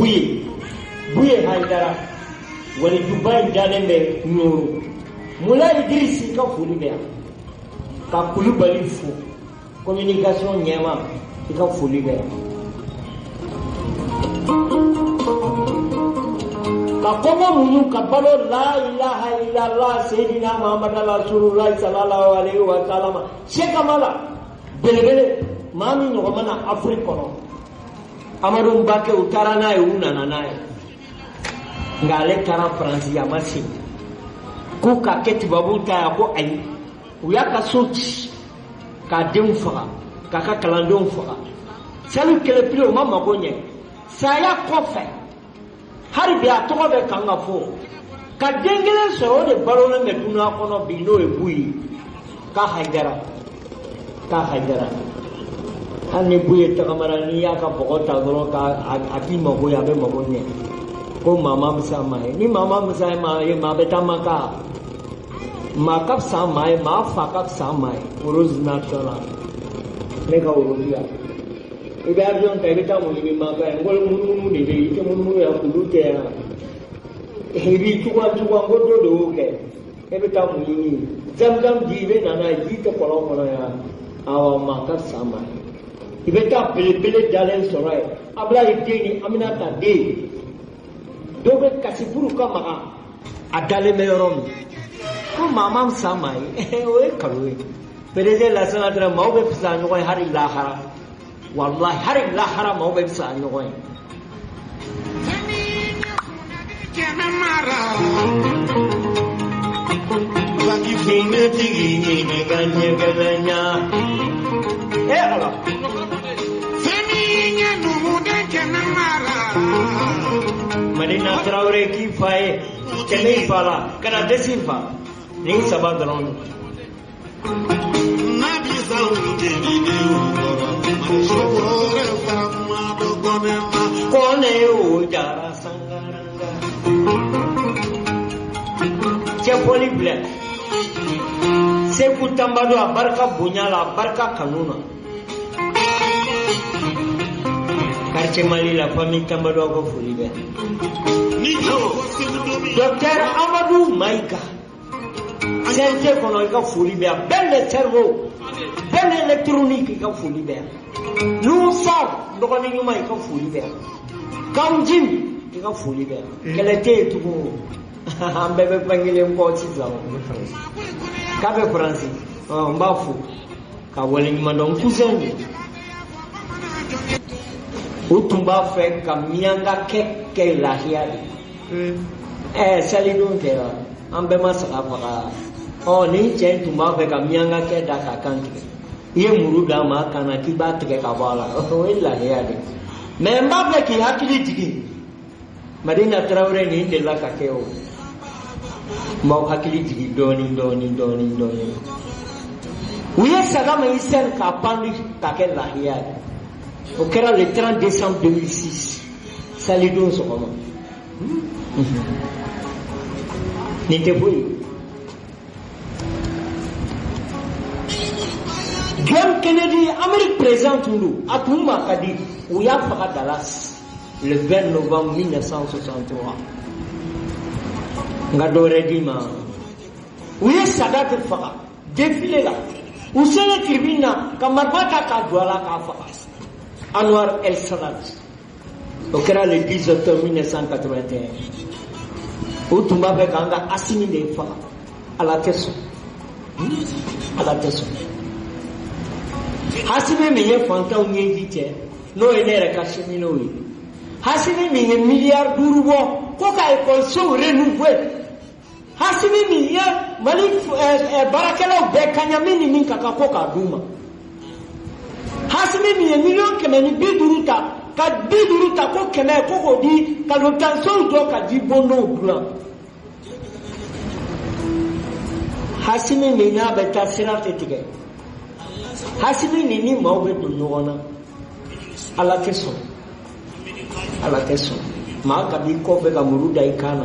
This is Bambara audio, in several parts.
Buye, Buye Hayidara, walijuba in dalen bɛ Ɲoro. Mula Idirisi ka foli bɛ yan. Ka Kulubali fo, communication ɲɛma, i ka foli bɛ yan. Ka kɔngɔ muɲu ka balo la ilaha illallah seydina Muhammad rasulullah sallallahu alaihi wa sallam. Sekamala belebele maa min ɲɔgɔn ma na Afiriki kɔnɔ. Amadu Nbakɛ u taara n'a ye, u nana n'a ye, nka ale taara Faransi, a ma segin. K'u k'a kɛ tubabuw ta ye, a ko ayi. U y'a ka so ci, k'a denw faga, k'a ka kalandenw faga. Saliu Kelepile o ma mago ɲɛ. Saya kɔfɛ hali bi a tɔgɔ bɛ kan ka fɔ. Ka den kelen sɔrɔ, o de balolen bɛ dunuya kɔnɔ bi, n'o ye Buye ka Hayidara, ka Hayidara. Hali ni Buye tagamara, n'i y'a ka bɔgɔ ta dɔrɔn ka a k'i mago ye, a bɛ mago ɲɛ. Ko maa ma fisa maa ye, ni maa ma fisa maa ye, maa bɛ taa Maka. Maa ka fisa maa ye, maa fa ka fisa maa ye. Rose national, ne ka orozi yan. I bɛ avion ta, i bɛ taa mun ɲini Maka ye? N ko munumunu de bɛ yen, i tɛ munumunu yan, kulu tɛ yan. I b'i cogoya cogoya, n ko dɔ de y'o kɛ. E bɛ taa mun ɲini? Zamzam ji, i bɛ na n'a ye, ji tɛ kɔlɔn kɔnɔ yan. Awɔ, maa ka fisa maa ye. I bɛ taa belebele dalen sɔrɔ yen. Abulayi den ni Aminata den dɔw bɛ kasi buru ka maga a dalen bɛ yɔrɔ min. Ko maa ma fisa maa ye, o ye nkalon ye. PDG Lasana Traoré, maaw bɛ fisaya ɲɔgɔn ye hali lahara. Walahi, hali lahara maaw bɛ fisaya ɲɔgɔn ye. Finetigi ɲininka ɲɛgɛnɛ. E Ala. Madina Traoré k'i fa ye tɛmɛ i fa la, kana dɛsɛ i fa. Nin saba dɔrɔn don. Kɔnɛ o jara sangaranga. Cɛfɔli bila. Seku Tanbado a barika bonya la, a barika kanu na. Quartier Mali la famille Tanbado aw ka foli bɛ. Docteur Amadou Maïga. CNT kɔnɔ i ka foli bɛ yan. Bɛɛ le cerveau, bɛɛ l'électronique i ka foli bɛ yan. Nuhu dɔgɔnin ɲuman i ka foli bɛ yan. Kanjim i ka foli bɛ yan. Kɛlɛ tɛ yen tugun. An bɛɛ bɛ fɛn kelen kɔ sisan. K'a bɛ Faransi. N b'a fo ka waleɲuman dɔn, n cousin don. U tun b'a fɛ ka miyankakɛ kɛ lahiya de. Ɛɛ salidon tɛ wa? An bɛɛ ma saga faga. Ɔ nin cɛ in tun b'a fɛ ka miyankakɛ da k'a kan tigɛ. I ye muru d'a ma a kan na k'i b'a tigɛ ka bɔ a la. O ye lahiya de. Mais n b'a fɛ k'i hakili jigin. Madina Traoré nin delila ka kɛ o. N b'aw hakili jigin dɔɔnin dɔɔnin dɔɔnin dɔɔnin. U ye Saddam Hussein k'a pendu k'a kɛ lahiya ye. O kɛra le 30 décembre 2006 salidon sɔgɔma. Nin tɛ foyi ye. John Kennedy, Amérique président tun don, a tun ma ka di, u y'a faga Dallas le 20 novembre 1963. N ka dɔ wɛrɛ d'i ma. U ye Sadat faga défilé la. U selen tribune na ka marifa ta k'a jɔ a la k'a faga. Anwar El Sadat. O kɛra le 10 octobre 1981. U tun b'a fɛ k'an ka Asimi de faga. Ala tɛ sɔn. Ala tɛ sɔn. Asimi min ye fantanw ɲɛji cɛ, n'o ye ne yɛrɛ ka cheminots ye. Asimi min ye miliyari 5 bɔ ko ka ekɔlisow renouveler. Asimi min ye Mali baarakɛlaw bɛɛ kaɲa min ni min ka kan ko k'a d'u ma. Asimi min ye 150 million ta ka 50 ta ko 100 ko k'o di ka lotansow jɔ ka ji bondonw dilan. Asimi min n'a bɛ taa sira tɛ tigɛ. Asimi nin ni maaw bɛ don ɲɔgɔn na. Ala tɛ sɔn. Ala tɛ sɔn. Maa ka b'i kɔfɛ ka muru da i kan na.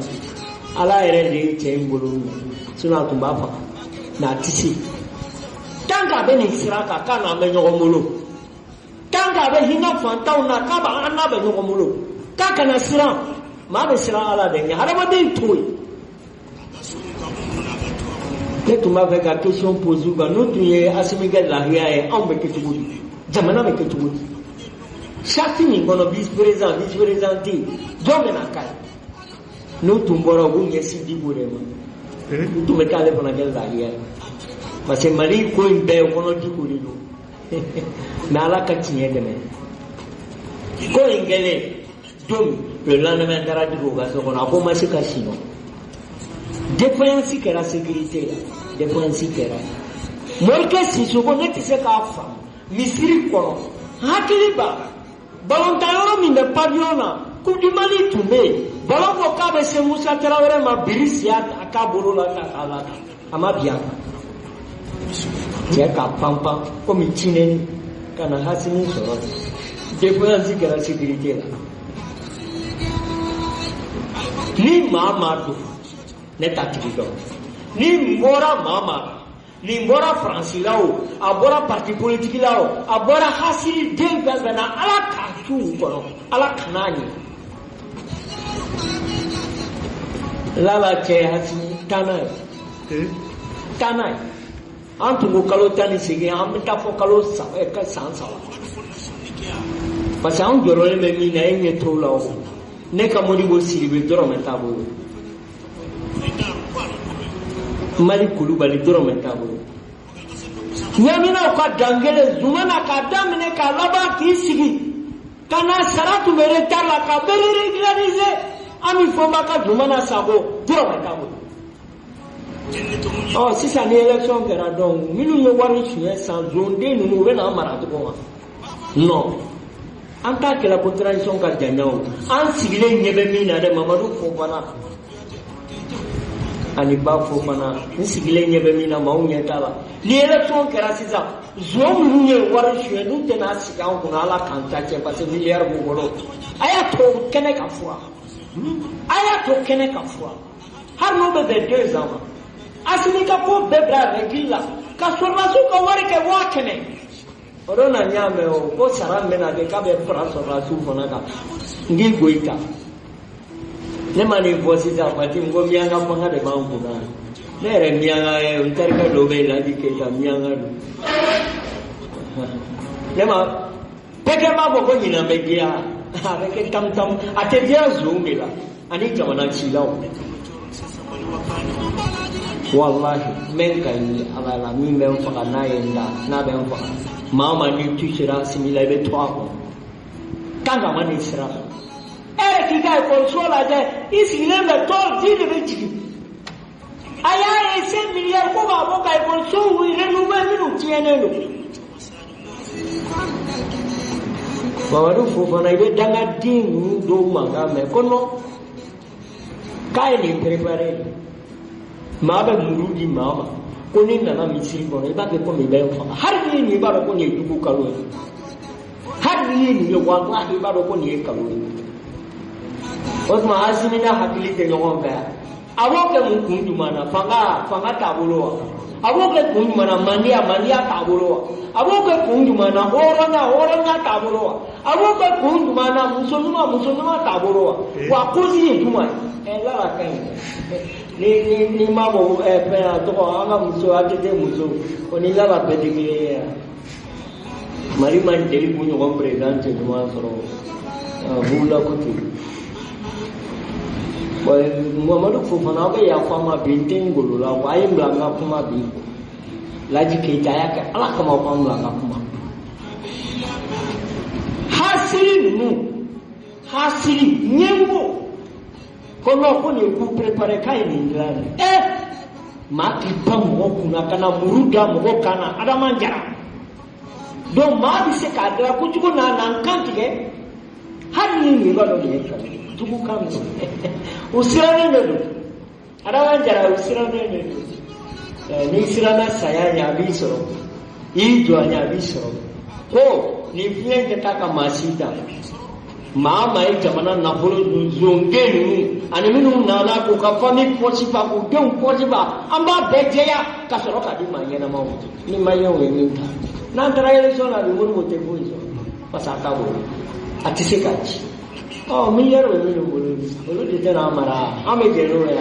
Ala yɛrɛ de ye cɛ in bolo minɛ. Sinon a tun b'a faga. Mais a tɛ se. Tant qu'a bɛ nin sira kan k'a n'an bɛ ɲɔgɔn bolo. Tant qu'a bɛ hinɛ fantanw na k'a b'an n'a bɛ ɲɔgɔn bolo. K'a kana siran, maa bɛ siran Ala de ɲɛ, hadamaden t'o ye. Ne tun b'a fɛ ka question poser u kan, n'u tun ye Asimi kɛ lahiya ye, anw bɛ kɛ cogo di? Jamana bɛ kɛ cogo di? Charte min kɔnɔ, vice président, vice président tɛ yen, jɔn bɛna k'a ye? N'u tun bɔra, u b'u ɲɛsin Diko de ma. U tun bɛ k'ale fana kɛ lahiya ye, parce que Mali ko in bɛɛ kɔnɔ, Diko de don. Mais Ala ka tiɲɛ dɛmɛ. Ko in kɛlen don min, le lendemain, n taara Diko ka so kɔnɔ, a ko n ma se ka sunɔgɔ. Défaillance kɛra sécurité la, défaillance kɛra. Morikɛ Sisoko, ne tɛ se k'a faamu. Misiri kɔnɔ, hakili b'a la, balontan yɔrɔ min bɛ pavillon na, Coupe du Mali tun bɛ yen, balon ko k'a bɛ se Musa Tarawele ma, biri siya a k'a bolo la ta k'a la, a ma bin a kan. Cɛ ka panpan komi cinɛni ka na Hasimi sɔrɔ. Défaillance kɛra sécurité la. Ni maa maa don, ne t'a tigi dɔn. Ni bɔra maa maa la, nin bɔra Faransi la o, a bɔra parti politique la o, a bɔra hasiri den fɛn fɛn na, Ala k'a tu u kɔnɔ, Ala kan'a ɲɛ. Lala cɛ Hasimi, taa n'a ye, taa n'a ye. An tun ko kalo 18, an bɛ taa fɔ kalo san 3, parce que an jɔrɔlen bɛ min na, e ɲɛ t'o la o. Ne ka Modibo Sidibe dɔrɔmɛ t'a bolo, Mali Kulubali dɔrɔmɛ t'a bolo. Ɲaminaw ka dankelen Zumana k'a daminɛ k'a laban k'i sigi ka na sara tun bɛ retard la ka bɛɛ régulariser. Ami Fomba ka Zumana Sako dɔrɔmɛ t'a bolo. Ɔ sisan ni élection kɛra, donc minnu ye wari suɲɛ san, zonden ninnu, u bɛ n'an mara cogo ma? Non, an t'a kɛla ko transition ka janya o. An sigilen ɲɛ bɛ min na dɛ, Mamadu Fofana ani Ba Fofana, n sigilen ɲɛ bɛ min na, maaw ɲɛ t'a la. Ni élection kɛra sisan, zon minnu ye wari suɲɛ, n'u tɛna sigi an kunna, Ala k'an ta cɛ, parce que miliyari b'u bolo. A y'a to kɛnɛ ka furan, a y'a to kɛnɛ ka furan, hali n'o bɛ bɛn 2 ans ma. Asimi ka ko bɛɛ bila règle la, ka sɔrɔdasiw ka wari kɛ 100 000. O don na, n y'a mɛn o ko sara min bɛna kɛ, k'a bɛ fara sɔrɔdasiw fana kan. N k'i Goyita, ne ma nin fɔ sisan, Fati, n ko miyanka fanga de b'an kunna. Ne yɛrɛ miyanka ye, n terikɛ dɔ bɛ yen, Laji Keyita, miyanka don. Ne ma bɛɛ b'a fɔ ko ɲinan bɛ diya, a bɛ kɛ tam-tam, a tɛ diya zonw de la ani jamana cilaw. Walahi, n bɛ n ka ye Ala la, min bɛ n faga n'a ye n da, n'a bɛ n faga. Maa o maa n'i tusera Asimi la, i bɛ to a kɔnɔ tant que a ma nin sira sɔrɔ. E yɛrɛ k'i ka ekɔliso lajɛ, i sigilen bɛ tɔl ji de bɛ jigin. A y'a ye 5 miliyari ko k'a bɔ ka ekɔlisow rénover minnu tiɲɛnen don. Mamadu Fofana, i bɛ dangaden ninnu dɔw mankan mɛn ko non, k'a ye nin préparé. Maa bɛ muru di maa ma ko n'i nana misiri kɔnɔ, i b'a kɛ komi i bɛ n faga. Hali n'i ye nin, i b'a dɔn ko nin ye jugu kalo ye. Hali n'i ye nin ye, walahi, i b'a dɔn ko nin ye kalo ye. O tuma Asimi n'a hakili tɛ ɲɔgɔn fɛ. A b'o kɛ mun kun jumɛn na? Fanga, fanga t'a bolo wa? A b'o kɛ kun jumɛn na? Mandiya, mandiya t'a bolo wa? A b'o kɛ kun jumɛn na? Hɔrɔnya, hɔrɔnya t'a bolo wa? A b'o kɛ kun jumɛn na? Muso ɲuman, muso ɲuman t'a bolo wa? Wa cause ye jumɛn ye? Ɛ Lala ka ɲi. Ni m'a bɔ ɛ fɛn, a tɔgɔ, an ka muso ATT muso, o ni Lala bɛɛ tɛ kelen ye. Mali ma deli k'u ɲɔgɔn président cɛ ɲuman sɔrɔ bugula ko ten. Mamadu Fofana, aw bɛ yafa n ma bi, n tɛ n golo la wa, a ye n bila n ka kuma bi. Laji Keyita, a y'a kɛ Ala kama, aw ka n bila n ka kuma. Hasiri ninnu, hasiri ɲɛngo ko non, ko nin ye coup préparé, k'a ye nin dilan de. Ɛ maa k'i pan mɔgɔ kunna ka na muru da mɔgɔ kan na, Adama Jara. Donc maa bɛ se k'a dilan kojugu n'a na kan tigɛ, hali ni nin b'a dɔn nin ye kan jugu kan don. U sirannen de don, Adama Jara, u sirannen de don. N'i siranna saya ɲɛ, a b'i sɔrɔ. I y'i jɔ a ɲɛ, a b'i sɔrɔ. Ko nin fiɲɛ tɛ taa ka maa si dan. Maa maa ye jamana nafolo dun, zonden ninnu ani minnu nana k'u ka famille poche fa, k'u denw poche fa, an b'a bɛɛ jɛya ka sɔrɔ k'a di maa ɲɛnamaw ma. Ni maliyɛnw ye min ta, n'an taara élection na bi, Modibo tɛ foyi sɔrɔ, parce que a t'a bolo, a tɛ se k'a ci. Ɔ, miliyari bɛ minnu bolo, olu de tɛna an mara, an bɛ jɛn n'o ye.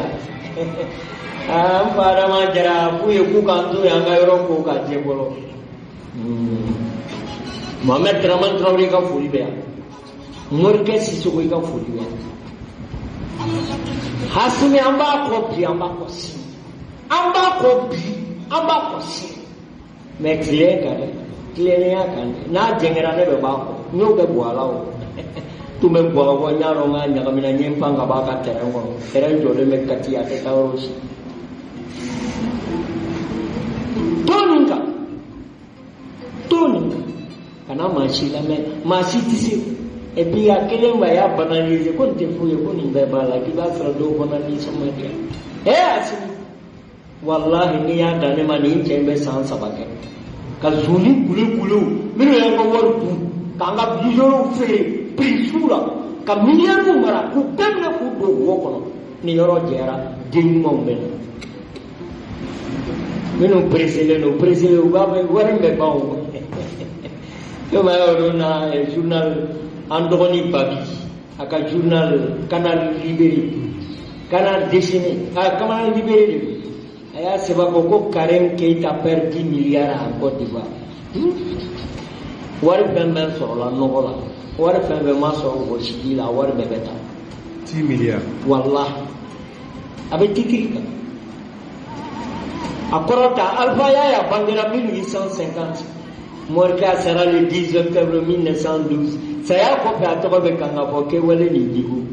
An fa Adama Jara k'u ye k'u k'an to yen, an ka yɔrɔ ko k'a jɛ fɔlɔ. Mohamed Dramane Traoré ka foli bɛ yan, Morikɛ Sisoko i ka foli bɛ yan. Hasimi, an b'a kɔ bi, an b'a kɔ sini, an b'a kɔ bi, an b'a kɔ sini, mais tilen kan dɛ, tilennenya kan dɛ. N'a jɛngɛra, ne bɛ b'a kɔ, n y'o kɛ Buwa la. O tun bɛ Buwa kɔ, n y'a dɔn k'a ɲagamina, n ye n pan ka b'a ka terrain kɔnɔ. Terrain jɔlen bɛ Kati, a tɛ taa yɔrɔ si. To nin kan, to nin kan, kana maa si lamɛn, maa si tɛ se. Et puis a kelen ba y'a banaliser ko nin tɛ foyi ye, ko nin bɛɛ b'a la, k'i b'a sɔrɔ dɔw fana nisɔn ma diya. Ɛ Asimi, walahi, n'i y'a dan ne ma, nin cɛ in bɛ san 3 kɛ ka zoni kule kulew minnu y'an ka wari dun, k'an ka bijouw feere prix su la, ka miliyariw mara, k'u bɛɛ minɛ k'u don wo kɔnɔ. Ni yɔrɔ jɛra, den ɲumanw bɛ na. Minnu pereselen don, pereselen, u b'a fɔ wari in bɛ ban. O komi a y'o don na journal, an dɔgɔnin Babi a ka journal Canal Libéré, Canal Déchaîné, ah, Canal Libéré de don, a y'a sɛbɛn ko Karim Keita perd 10 milliards en Côte d'Ivoire. Wari fɛn fɛn sɔrɔla nɔgɔ la, wari fɛn fɛn ma sɔrɔ wɔsiji la, wari bɛɛ bɛ taa. 10 milliards. Walahi, a bɛ titre kan a kɔrɔ ta. Alpha Yaya bangera 1850, Morikɛ sara le 10 octobre 1912. Saya kɔfɛ, a tɔgɔ bɛ kan ka fɔ kɛwale ni jigu.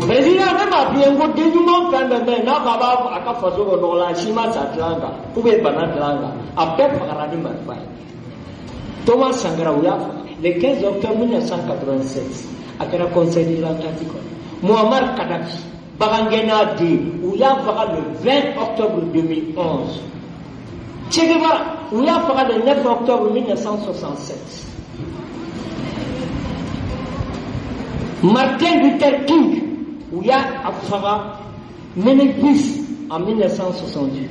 Président, ne b'a f'i ye ko den ɲuman fɛn fɛn bɛ yen n'a ko a b'a a ka faso bɔ nɔgɔ la, a si ma sa dilan kan ou bien bana dilan kan, a bɛɛ fagara ni marifa ye. Thomas Sankara, u y'a faga le 15 octobre 1987, a kɛra Conseil de l'Atlantique kɔnɔ. Muammar Kadhafi, bagangɛnna den, u y'a faga le 20 octobre 2011. Che Guevara, u y'a faga le 9 octobre 1967. Martin Luther King, u y'a faga Memphis en 1968.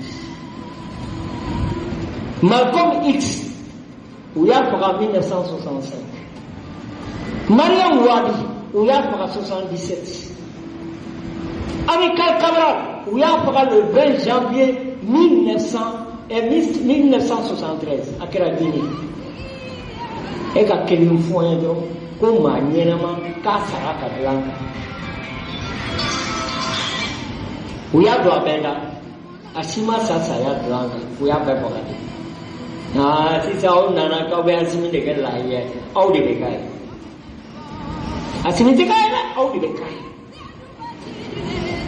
Malcolm X, u y'a faga en 1965. Mariam Wadi, u y'a faga 77. Amilcar Cabral, u y'a faga le 20 janvier 1900 et 1973, a kɛra Guinée. E ka kelen fɔ n ye dɔrɔn ko maa ɲɛnama k'a sara ka dilan kan, u y'a don a bɛɛ da, a si ma sa saya dilan kan, u y'a bɛɛ faga de. Aa, sisan aw nana k'aw bɛ Asimi de kɛ lahiya ye, aw de bɛ k'a ye. Asimi tɛ k'a ye dɛ, aw de bɛ k'a ye.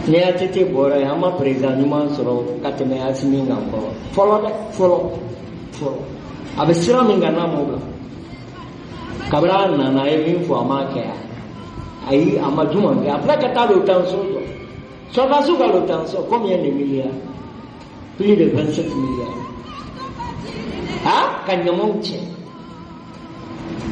Ni ATT bɔra yen, an ma président ɲuman sɔrɔ ka tɛmɛ Asimi kan fɔlɔ fɔlɔ dɛ, fɔlɔ fɔlɔ. A bɛ sira min kan, n'a m'o bila, kabini a nana, a ye min fɔ, a m'a kɛ yan. Ayi, a ma jumɛn kɛ? A filɛ ka taa l'OTAN so jɔ, sɔrɔdasiw ka l'OTAN so, combien de milliards? Plus de 27 milliards. Ha, ka ɲamaw cɛ.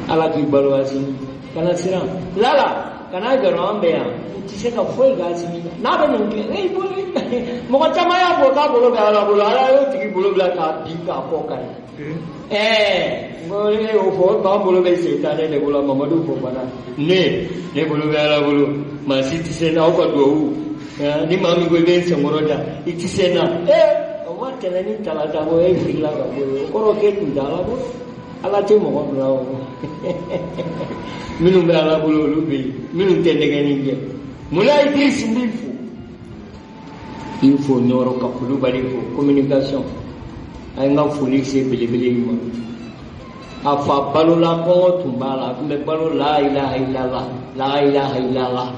Ala k'i balo Asimi, kana siran lala, kana jɔrɔ, an bɛ yan. U tɛ se ka foyi kɛ Asimi n'a bɛ nin kɛ. E bolo, mɔgɔ caman y'a fɔ k'a bolo bɛ Ala bolo, Ala y'o tigi bolo bila k'a bin k'a kɔ kari. Ɛɛ, n ko e y'o fɔ, k'an bolo bɛ setanɛ de bolo. Mamadu Fofana, ne bolo bɛ Ala bolo, maa si tɛ se n'aw ka duwawu ni maa min ko i bɛ n senkɔrɔ da, i tɛ se n na. Ee, o ma tɛnɛ ni talata bɔ, e filila ka bɔ yen, o kɔrɔ k'e tun tɛ Ala bolo. Ala tɛ mɔgɔ bila o. Minnu bɛ Ala bolo, olu bɛ yen, minnu tɛ nɛgɛnni kɛ. Mula Idriss, n b'i fo, i fo Ɲɔrɔ ka Kulubali fo communication. A ye n ka foli se belebele in ma. A fa balola, kɔngɔ tun b'a la, a tun bɛ balo la ilaha illallah, la ilaha illallah.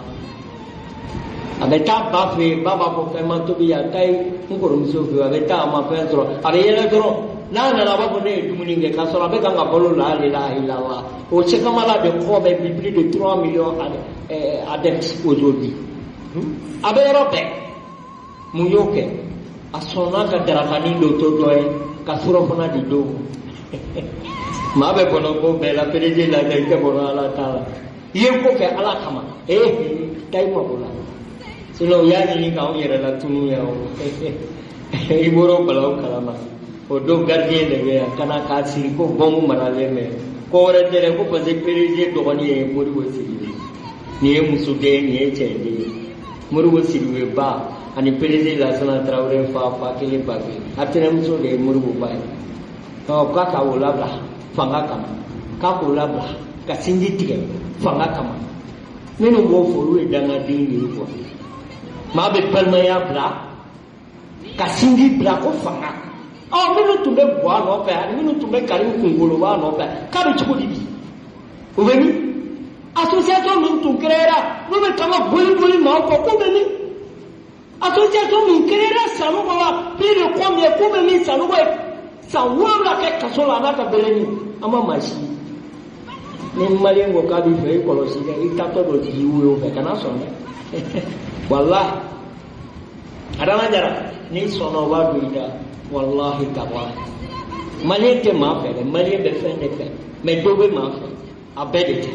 A bɛ taa ba fɛ yen, ba b'a fɔ fɛn ma tobi, a taa n kɔrɔmuso fɛ yen. A bɛ taa, a ma fɛn sɔrɔ, a bɛ yɛlɛ dɔrɔn. N'a nana, a b'a fɔ ne ye dumuni kɛ, k'a sɔrɔ a bɛ kan ka balo la ilaha illallah. O Sekamala de kɔ bɛ bi plus de 3 millions adeptes aujourd'hui, a bɛ yɔrɔ bɛɛ. Mun y'o kɛ? A sɔnna ka darakani dɔ to dɔ ye, ka surɔfana di dɔw ma. Maa bɛ bɔnɔ ko bɛɛ la, PDG la, i tɛ bɔnɔ Ala ta la. I ye ko kɛ Ala kama, ee, taa i mako la. Sinon u y'a ɲini k'anw yɛrɛ latunu yan o. I bɔra o balawu kalama, o don gardien de bɛ yan ka na k'a siri ko bɔnbu maralen bɛ yan. Ko wɛrɛ tɛ dɛ, ko parce que PDG dɔgɔnin ye Modibo Sidibe, nin ye musoden ye, nin ye cɛden ye. Modibo Sidibe ba ani PDG Lasana Tarawele fa, fa kelen ba kelen, a tɛnɛmuso de ye Modibo ba ye. Ɔ, k'a ka o labila fanga kama, k'a k'o labila ka sinji tigɛ fanga kama. Minnu b'o fɔ, olu ye dangaden de ye quoi. Maa bɛ balimaya bila ka sinji bila ko fanga. Ɔ, minnu tun bɛ bɔ a nɔfɛ ani minnu tun bɛ Karim kunkoloba nɔfɛ, k'a bɛ cogo di bi? O bɛ min? Association min tun créera, n'u bɛ taama boli boli maaw kɔ, k'u bɛ min? Association min créera Sanogo la, plus de combien, k'u bɛ min? Sanogo ye san 7 kɛ kaso la, a n'a ka bɛlɛni, an ma maa si ye. Ni maliyɛn ko k'a b'i fɛ, i kɔlɔsi dɛ, i taatɔ dɔ jigi woyo fɛ, kana sɔn dɛ, walahi. Adama Jara, n'i sɔnna, o b'a don i da. Walahi tabahi, maliyɛn tɛ maa fɛ dɛ, maliyɛn bɛ fɛn de fɛ, mais dɔ bɛ maa fɛ, a bɛɛ de tɛ.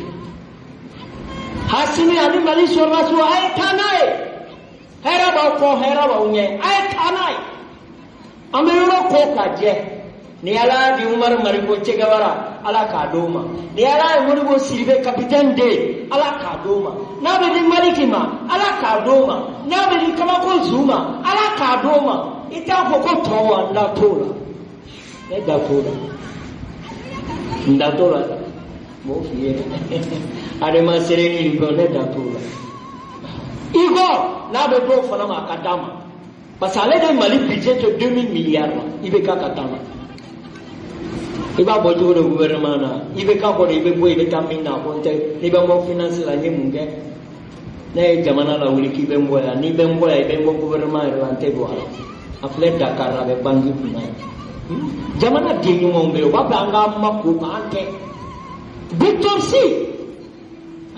Hasimi ani Mali sɔrɔdasiw, a ye taa n'a ye, hɛrɛ b'aw kɔ, hɛrɛ b'aw ɲɛ, a ye taa n'a ye. An bɛ yɔrɔ ko ka jɛ. Ni Ala y'a di Umaru Mariko Che Guevara, Ala k'a d'o ma. Ni Ala ye Modibo Sidibe capitaine de, Ala k'a d'o ma. N'a bɛ di Maliki ma, Ala k'a d'o ma. N'a bɛ di Kabako Zu ma, Ala k'a d'o ma. I t'a fɔ ko tɔ wa, n da t'o la, ne da t'o la, n da t'o la dɛ, n b'o f'i ye. Adama Sereni ni fɛnw, ne da t'o la. Igor, n'a bɛ d'o fana ma, a ka d'a ma, parce que ale de Mali budget to 2000 milliards la. IBK ka d'a ma, i b'a bɔ cogo di gouvernement na? IBK kɔni, i bɛ bɔ, i bɛ taa min na, ko n tɛ. N'i bɛ n bɔ finance la, n ye mun kɛ? Ne ye jamana lawuli k'i bɛ n bɔ yan. N'i bɛ n bɔ yan, i bɛ n bɔ gouvernement yɛrɛ la, n tɛ don a la. A filɛ Dakar, a bɛ banque kunna yen. Jamana den ɲumanw bɛ yen, u b'a fɛ an k'an mako k'an kɛ. Victor Sy,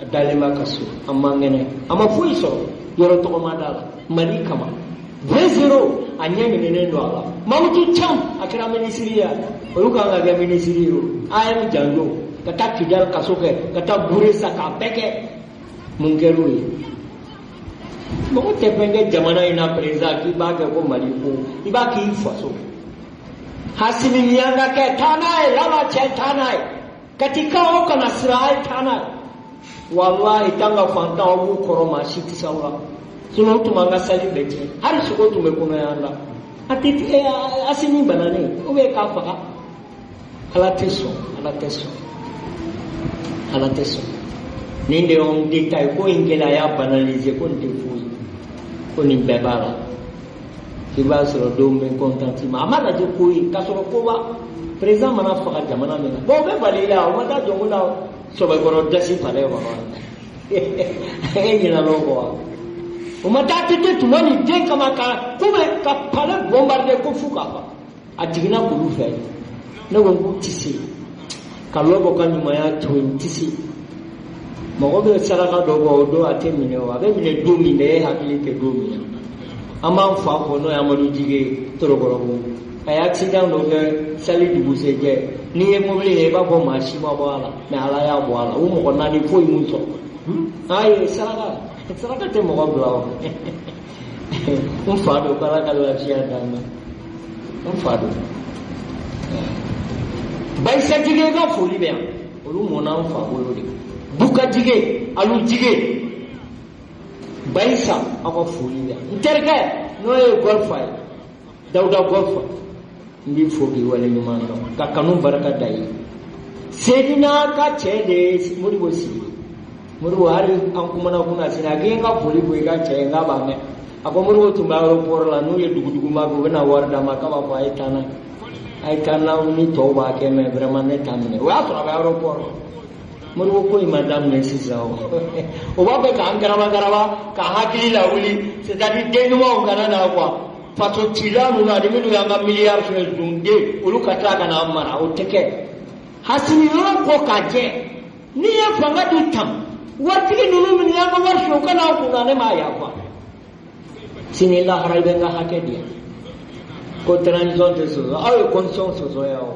a dalen b'a ka so, a man kɛnɛ, a ma foyi sɔrɔ, yɔrɔ tɔgɔ ma d'a la Mali kama. 20, a ɲɛ minɛnen don a la. Mamutu Cam, a kɛra minisiri ye, olu kan ka kɛ minisiri ye. O AM Janjo, ka taa Kidali kaso kɛ, ka taa Bure sa, k'a bɛɛ kɛ, mun kɛr'o ye? Mɔgɔ tɛ fɛn kɛ jamana in na, président, k'i b'a kɛ ko Mali ko, i b'a k'i faso. Hasimi Miyanka kɛ, taa n'a ye, lala cɛ, taa n'a ye. Katikaw kana siran, a ye taa n'a ye. Walahi, tan ka fantan, aw b'u kɔrɔ, maa si tɛ s'aw la. Sinon u tun b'an ka sali bɛɛ tiɲɛ, hali sogo tun bɛ kɔnɔya la. A tɛ Asimi bananen ou bien k'a faga. Ala tɛ sɔn, Ala tɛ sɔn, Ala tɛ sɔn. Nin de ye homme d'état ye. Ko in kɛlen, a y'a banaliser ko nin tɛ foyi, ko nin bɛɛ b'a la. I b'a sɔrɔ dɔw bɛ contentement, a ma lajɛ ko ye k'a sɔrɔ koba. Président mana faga jamana min na, bon, o bɛ bali i la, o ma taa jɔnko la sɔbɛkɔrɔ dasi palais kɔnɔ, e ɲinɛ l'o kɔ wa? O ma taa tete tuma ni den kama ka ko bɛ ka palais bombarder ko fu k'a fa, a jiginna kulu fɛ. Ne ko n k'u tɛ se ka lɔbɔ ka ɲumanya to yen, u tɛ se. Mɔgɔ bɛ saraka dɔ bɔ, o don a tɛ minɛ, o a bɛ minɛ don min na, e hakili tɛ don min na. An b'an fa fɔ, n'o ye Amadu Jige Torokɔrɔbugu. A ye accident dɔ kɛ sali dugusɛjɛ. N'i ye mobili ye, i b'a fɔ maa si ma bɔ a la, mais Ala y'a bɔ a la. O mɔgɔ naani, foyi m'u sɔrɔ. Ayi, saraka, saraka tɛ mɔgɔ bila. O n fa don, k'Ala ka lafiya d'an ma, n fa don. Bayisa Jige ka foli bɛ yan, olu mɔnna n fa bolo de. Buka Jige, Alu Jige, Bayisa, aw ka foli bɛ yan. N terikɛ, n'o ye Golfa ye, Dawuda Golfa, n b'i fo k'i waleɲuman dɔn, ka kanu barika da ye. Sedina ka cɛ de ye Modibo Sidibe. Modibo, hali an kumana kunna sini, a k'i n ka foli bɔ i ka cɛ ye, n k'a b'a mɛn. A ko Modibo tun bɛ aéroport la, n'u ye duguduguba kɛ, u bɛna wari d'a ma, k'a b'a fɔ a ye taa n'a ye, a ye taa n'a ni tɔw b'a kɛ, mais vraiment ne t'a minɛ. O y'a sɔrɔ a bɛ aéroport la. Modibo ko in ma daminɛ sisan, o o b'a fɛ k'an garaba garaba, k'an hakili lawuli, c'est à dire den ɲumanw kana na quoi. Faso cila ninnu ani minnu y'an ka miliyari fɛn dunden, olu ka tila ka n'an mara, o tɛ kɛ. Hasimi, yɔrɔ ko k'a jɛ, n'i ye fanga di tan, waritigi ninnu minnu y'an ka wari suɲɛ, u ka n'an kunna, ne m'a yafa. Sini lahara, i bɛ n ka hakɛ di yan. Ko transition tɛ sɔsɔ, aw ye constitution sɔsɔ yan. O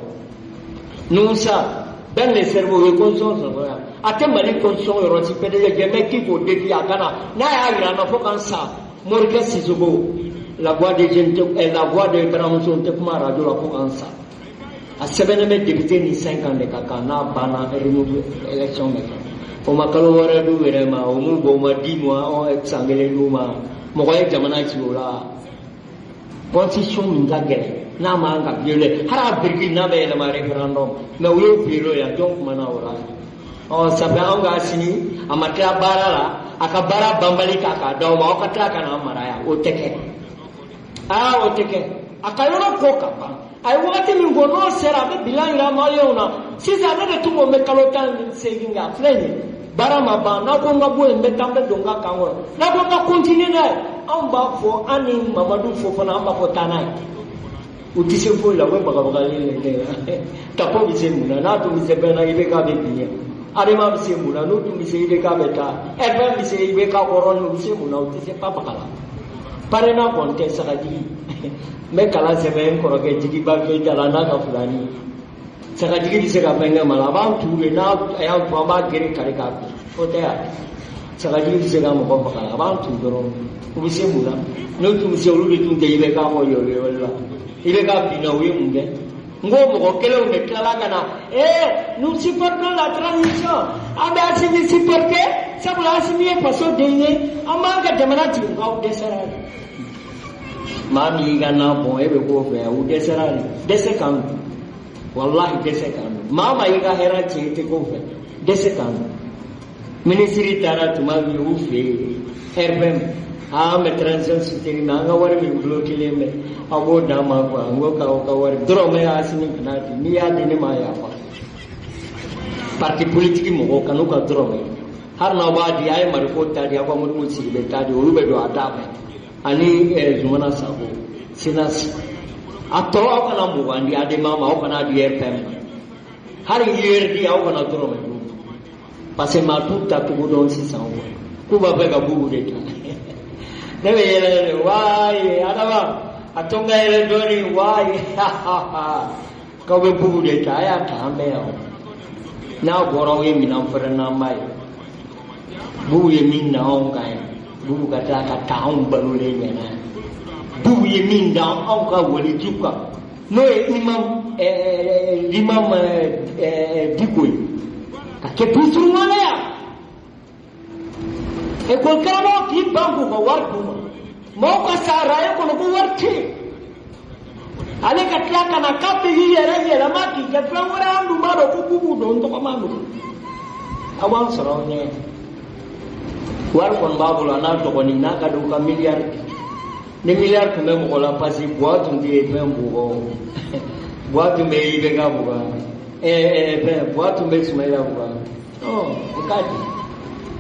Nusa Ben le cerveau ye constitution sɔsɔ yan, a tɛ Mali constitution yɔrɔ si. PDG jɛ bɛ k'i k'o défi, a ka na n'a y'a yira n na fo k'an sa. Morikɛ Sisoko, la voix de jeunes, la voix de baramuso, n tɛ kuma radio la fo k'an sa. A sɛbɛnnen bɛ député ni 5 ans de ka kan, n'a banna, renouveler élection bɛ kɛ. O ma kalo wɛrɛ d'u yɛrɛ ma, o m'u bɔ, o ma 10 mois, san kelen d'u ma. Mɔgɔ ye jamana ci o la. Constitution min ka gɛlɛn, n'a man ka violer, hali a virgule n'a bɛ yɛlɛma référendum, mais u y'o violer yan. Jɔn kumana o la? Ɔ, ça fait anw ka sini a ma tila baara la, a ka baara banbali ta k'a d'aw ma, aw ka tila ka na mara yan. O tɛ kɛ. Aa, o tɛ kɛ. A ka yɔrɔ ko ka ban, a ye wagati min fɔ, n'o sera, a bɛ bilan yira maliyɛnw na. Sisan ne de tun ko n bɛ kalo 18 kɛ, a filɛ nin ye, baara ma ban. N'a ko n ka bɔ yen, n bɛ taa, n bɛ don n ka camp kɔnɔ. N'a ko n ka continuer n'a ye, anw b'a fɔ, an ni Mamadu Fofana, an b'a fɔ taa n'a ye. U tɛ se foyi la, u bɛ bagabagali de kɛ. Tapo bɛ se mun na? N'a tun bɛ se fɛn na, IBK bɛ bin ye. Adema bɛ se mun na? N'u tun bɛ se, IBK bɛ taa. RPM bɛ se IBK kɔrɔ, u bɛ se mun na? U tɛ se pa baga la. Parena kɔni tɛ sagajigi. N bɛ kalan sɛbɛn n kɔrɔkɛ Jigiba Keyita la n'a ka fulani. Sagajigi bɛ se ka fɛn kɛ ma la, a b'an tu de. N'a y'an tu, an b'a gere kari k'a bin. O tɛ yan, sagajigi bɛ se ka mɔgɔ faga, a b'an tu dɔrɔn. U bɛ se mun na? N'u tun bɛ se, olu de tun tɛ IBK kɔ yɔrɔ la. IBK binna, u ye mun kɛ? N ko mɔgɔ kelenw de tilala ka na: "Eh, nous supportons la transition, an bɛ Asimi supporter, sabula Asimi ye faso den ye, an b'an ka jamana ci." K'aw dɛsɛra de. Maa min y'i ka na bɔn, e bɛ k'o fɛ, u dɛsɛra de. Dɛsɛ kan don, walahi, dɛsɛ kan don. Maa maa y'i ka hɛrɛ tiɲɛ, i tɛ k'o fɛ, dɛsɛ kan don. Minisiri taara tuma min u fɛ yen, RPM, an bɛ transition soutenir, mais an ka wari min bloqué bɛ, aw b'o d'an ma quoi. N ko k'aw ka wari dɔrɔmɛ, Asimi kana di. N'i y'a di ne ma, yafa. Parti politique mɔgɔw kan'u ka dɔrɔmɛ, hali n'aw b'a di, a ye Mariko ta di, aw ka Modibo Sidibe ta di, olu bɛ don a da fɛ, ani Zumana Sako Sinasi. A tɔ, aw kana 20 di Adema ma, aw kana di RPM ma, hali URD, aw kana dɔrɔmɛ d'u ma, parce que maa t'u ta cogo dɔn sisan quoi. K'u b'a fɛ ka Bubu de ta. Ne bɛ yɛlɛ de waaye, Adama, a to n ka yɛlɛ dɔɔni waaye. K'aw bɛ Bubu de ta, a y'a ta, an bɛ yan. N'a bɔra, aw ye minɛn fɛrɛ n'an b'a ye. Bubu ye min na anw kan yan, Bubu ka tila ka taa anw balolen ɲɛna yan. Bubu ye min da anw ka waliju kan, n'o ye imam l'imam Diko ye, ka kɛ bisurumana yan, ekɔli karamɔgɔ k'i ban k'u ka wari d'u ma, mɔgɔw ka sa araye kɔnɔ ko wari tɛ yen, ale ka tila ka na k'a bɛ y'i yɛrɛ yɛlɛma k'i kɛ fɛn wɛrɛ. An dun b'a dɔn ko Bubu don, tɔgɔma don. Aw b'an sɔrɔ aw ɲɛ. Wari kɔni b'a bolo, a n'a dɔgɔnin n'a ka di u ka miliyari. Ni miliyari tun bɛ mɔgɔ la, parce que buwa tun tɛ yen, fɛn bugɔ, buwa tun bɛ IBK bugɔ, fɛn buwa tun bɛ Sumayila bugɔ. Ɔ, o k'a di.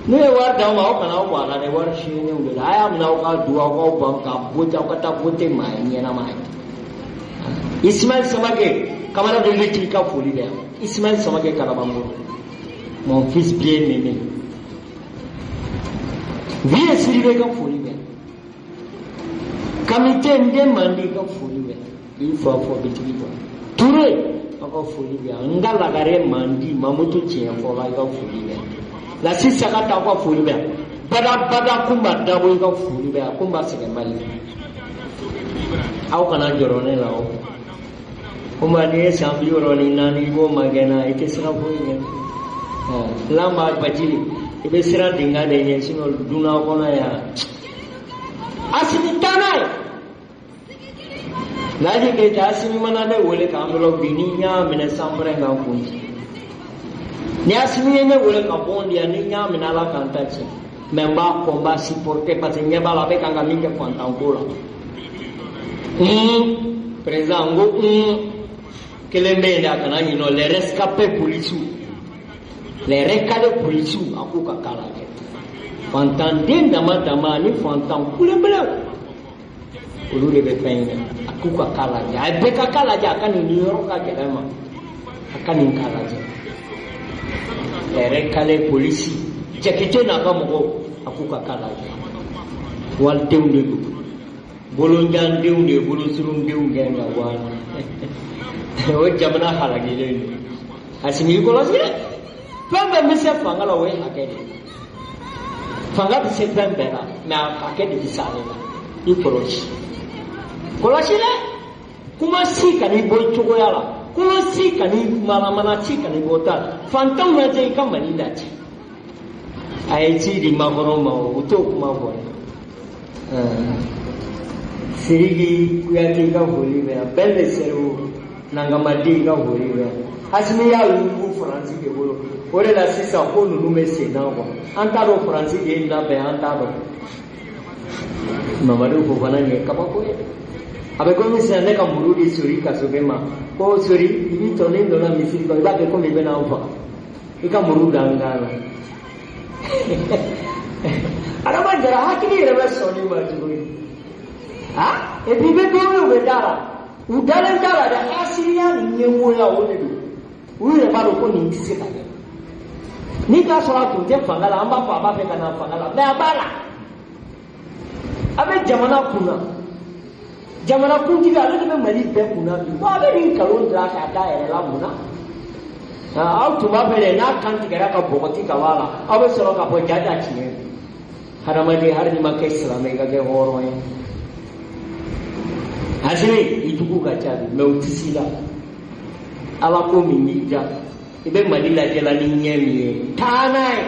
N'u ye wari d'aw ma, aw kana aw bɔ a la dɛ. Wari suyɛnnenw de la, a y'a minɛ, aw ka du, aw k'aw ban ka voter, aw ka taa voter maa ɲɛnama ye. Ismaël Samake, camarade de lutte, ka foli bɛ yan. Ismaël Samake Kalabankɔrɔ, mon fils bien aimé, Vieux Sidibe ka foli bɛ yan. Kamite, n den mandi, ka foli bɛ yan. I fa fɔ bitigi kɔnɔ. Ture, aw ka foli bɛ yan. N ka lagare mandi, Mamutu tiɲɛ fɔla, i ka foli bɛ yan. Lasi Sagata, aw ka foli bɛ yan. Bada bada, Kunba Dabo, i ka foli bɛ yan. Kunba sɛgɛnbali, aw kana jɔrɔ ne la. O Kunba, n'i ye san 64, i b'o magɛnna, i tɛ siran foyi ɲɛ. Lamba Bajili, i bɛ siran dinga de ɲɛ, sinon dunan kɔnɔ yan, Asimi taa n'a ye. Laji Keyita, Asimi mana ne wele k'an bolo bi, ni n y'a minɛ sanfɛrɛ kan kun ci. Ni Asimi ye ne wele ka bɔ di yan, ni n y'a minɛ, Ala k'an ta tiɲɛ. Mais n b'a kɔ, n b'a supporter, parce que ɲɛ b'a la, a bɛ kan ka min kɛ fantan ko la. Président, n ko kelen bɛ yen dɛ, a kana ɲinɛ, les rescapés policiers, les recalés policiers, a k'u ka k'a lajɛ. Fantanden dama dama ani fantan kulenbelew, olu de bɛ fɛn in na. A k'u ka k'a lajɛ, a bɛɛ ka k'a lajɛ, a ka nin yɔrɔ ka gɛlɛn ma, a ka nin k'a lajɛ. Les recalés policiers, Jakite n'a ka mɔgɔw, a k'u ka k'a lajɛ. Walidenw de don, bolonjandenw de ye bolosurundenw gɛn ka bɔ a la. O jamana halakilen don. Asimi, i kɔlɔsi dɛ. Fɛn fɛn bɛ se fanga la, o ye hakɛ de ye. Fanga bɛ se fɛn bɛɛ la, mais a hakɛ de bɛ se ale la. I kɔlɔsi, kɔlɔsi dɛ. Kuma si kan'i bɔ i cogoya la. Kɔnɔ ci ka ni manamana ci ka ni bɔ ta fantanw lajɛ i ka Mali lajɛ. A ye ci di Macron ma o t'o kuma fɔ dɛ. Sidiki Kuyate ka foli bɛ yan, bɛɛ le cerveau Nangamaden ka foli bɛ yan. Asimi y'a yurugu Faransi de bolo, o de la sisan ko ninnu bɛ sen na quoi. An t'a dɔn Faransi de ye labɛn, an t'a dɔn. Mamadu Fofana nin ye kabako ye. A bɛ komi sisan ne ka muru di Sori Kasoge ma ko Sori i b'i tɔ ni donna misiri kɔnɔ i b'a kɛ komi i bɛna an faga i ka muru da n kan na. Adama Jara hakili yɛrɛ bɛ sɔn nin ma cogo di? Ah, et puis i bɛ don min u bɛ da la, u dalen t'a la dɛ, hasiriya ni ɲɛngoya o de don. U yɛrɛ b'a dɔn ko nin tɛ se ka kɛ. Ni k'a sɔrɔ a tun tɛ fanga la, an b'a fɔ a b'a fɛ ka na fanga la, mais a b'a la. A bɛ jamana kunna. Jamana kuntigi ale de bɛ Mali bɛɛ kunna bi. Bon a bɛ nin nkalon dilan k'a da yɛrɛ la mun na? Aw tun b'a fɛ dɛ n'a kan tigɛra ka bɔgɔti ka bɔ a la, aw bɛ sɔrɔ k'a fɔ jaja tiɲɛ. Hadamaden hali n'i ma kɛ silamɛ i ka kɛ hɔrɔn ye. Asimi i jugu ka ca bi mais u tɛ s'i la. Ala ko min b'i ja i bɛ Mali lajɛ la ni ɲɛ min ye taa n'a ye.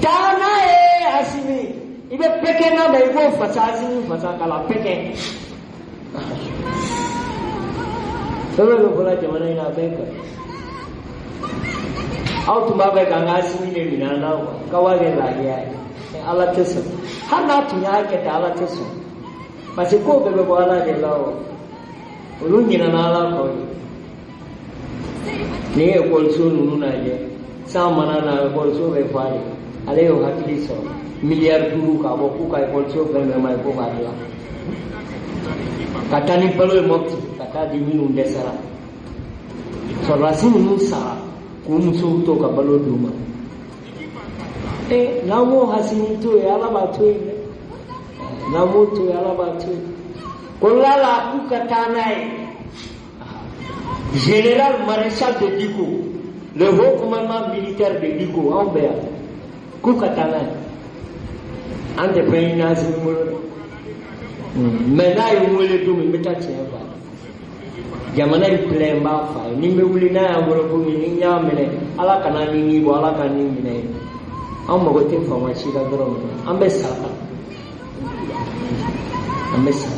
Taa n'a ye Asimi i bɛ pɛkɛ n'a mɛn i b'o fasa Asimi fasa k'a la pɛkɛ. Fɛn fɛn bɛ fɔla jamana in na a bɛɛ kan. Aw tun b'a fɛ k'an ka Asimi de minɛ an na quoi k'aw b'a kɛ lahiya ye. Ala tɛ sɔn. Hali n'a tun y'a kɛ tan Ala tɛ sɔn. Parce que ko bɛɛ bɛ bɔ Ala de la o. Olu ɲinɛna Ala kɔ de. Ni ye ekɔliso ninnu lajɛ san mana na ekɔliso bɛ fa de ale y'o hakili sɔrɔ miliyari 5 k'a bɔ k'u ka ekɔliso fɛn fɛn ma ye ko k'a dilan ka taa ni balo ye Mɔpti ka taa di minnu dɛsɛra sɔrɔdasi ninnu sara k'u musow to ka balo d'u ma n'an m'o hasini to yen Ala b'a to yen dɛ n'an m'o to yen Ala b'a to yen ko lala k'u ka taa n'a ye. Général maréchal de Dicko, le haut commandement militaire de Dicko, anw bɛ yan k'u ka taa n'a ye. An tɛ fɛn ɲini Asimi bolo dɛ, mais n'a ye n wele don min n bɛ taa tiɲɛ f'a ye. Jamana in filɛ n b'a f'a ye ni n bɛ wuli n'a y'an bolo ko min ni n y'a minɛ Ala kana ni bɔ Ala ka ni minɛ an mago tɛ faama si ka dɔrɔn minɛ an bɛ sa tan an bɛ sa.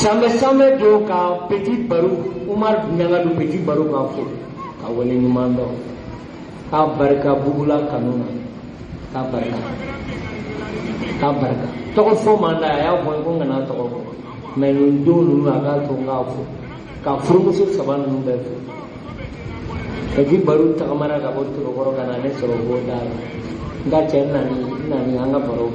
Sanbɛ sanbɛ don ka Petit Baro Umar Ɲangadu Petit Baro k'a fo ka wale ɲuman dɔn k'a barika bugula kanu na k'a barika k'a barika tɔgɔ fɔ man d'a ye a y'a fɔ n ye ko n kana tɔgɔ fɔ mais nin don ninnu a k'a to n k'a fo ka furumuso saba ninnu bɛɛ fo. Petit Baro tagamana ka bɔ Torokɔrɔ ka na ne sɔrɔ bɔ da la n ka cɛ nani an ka baro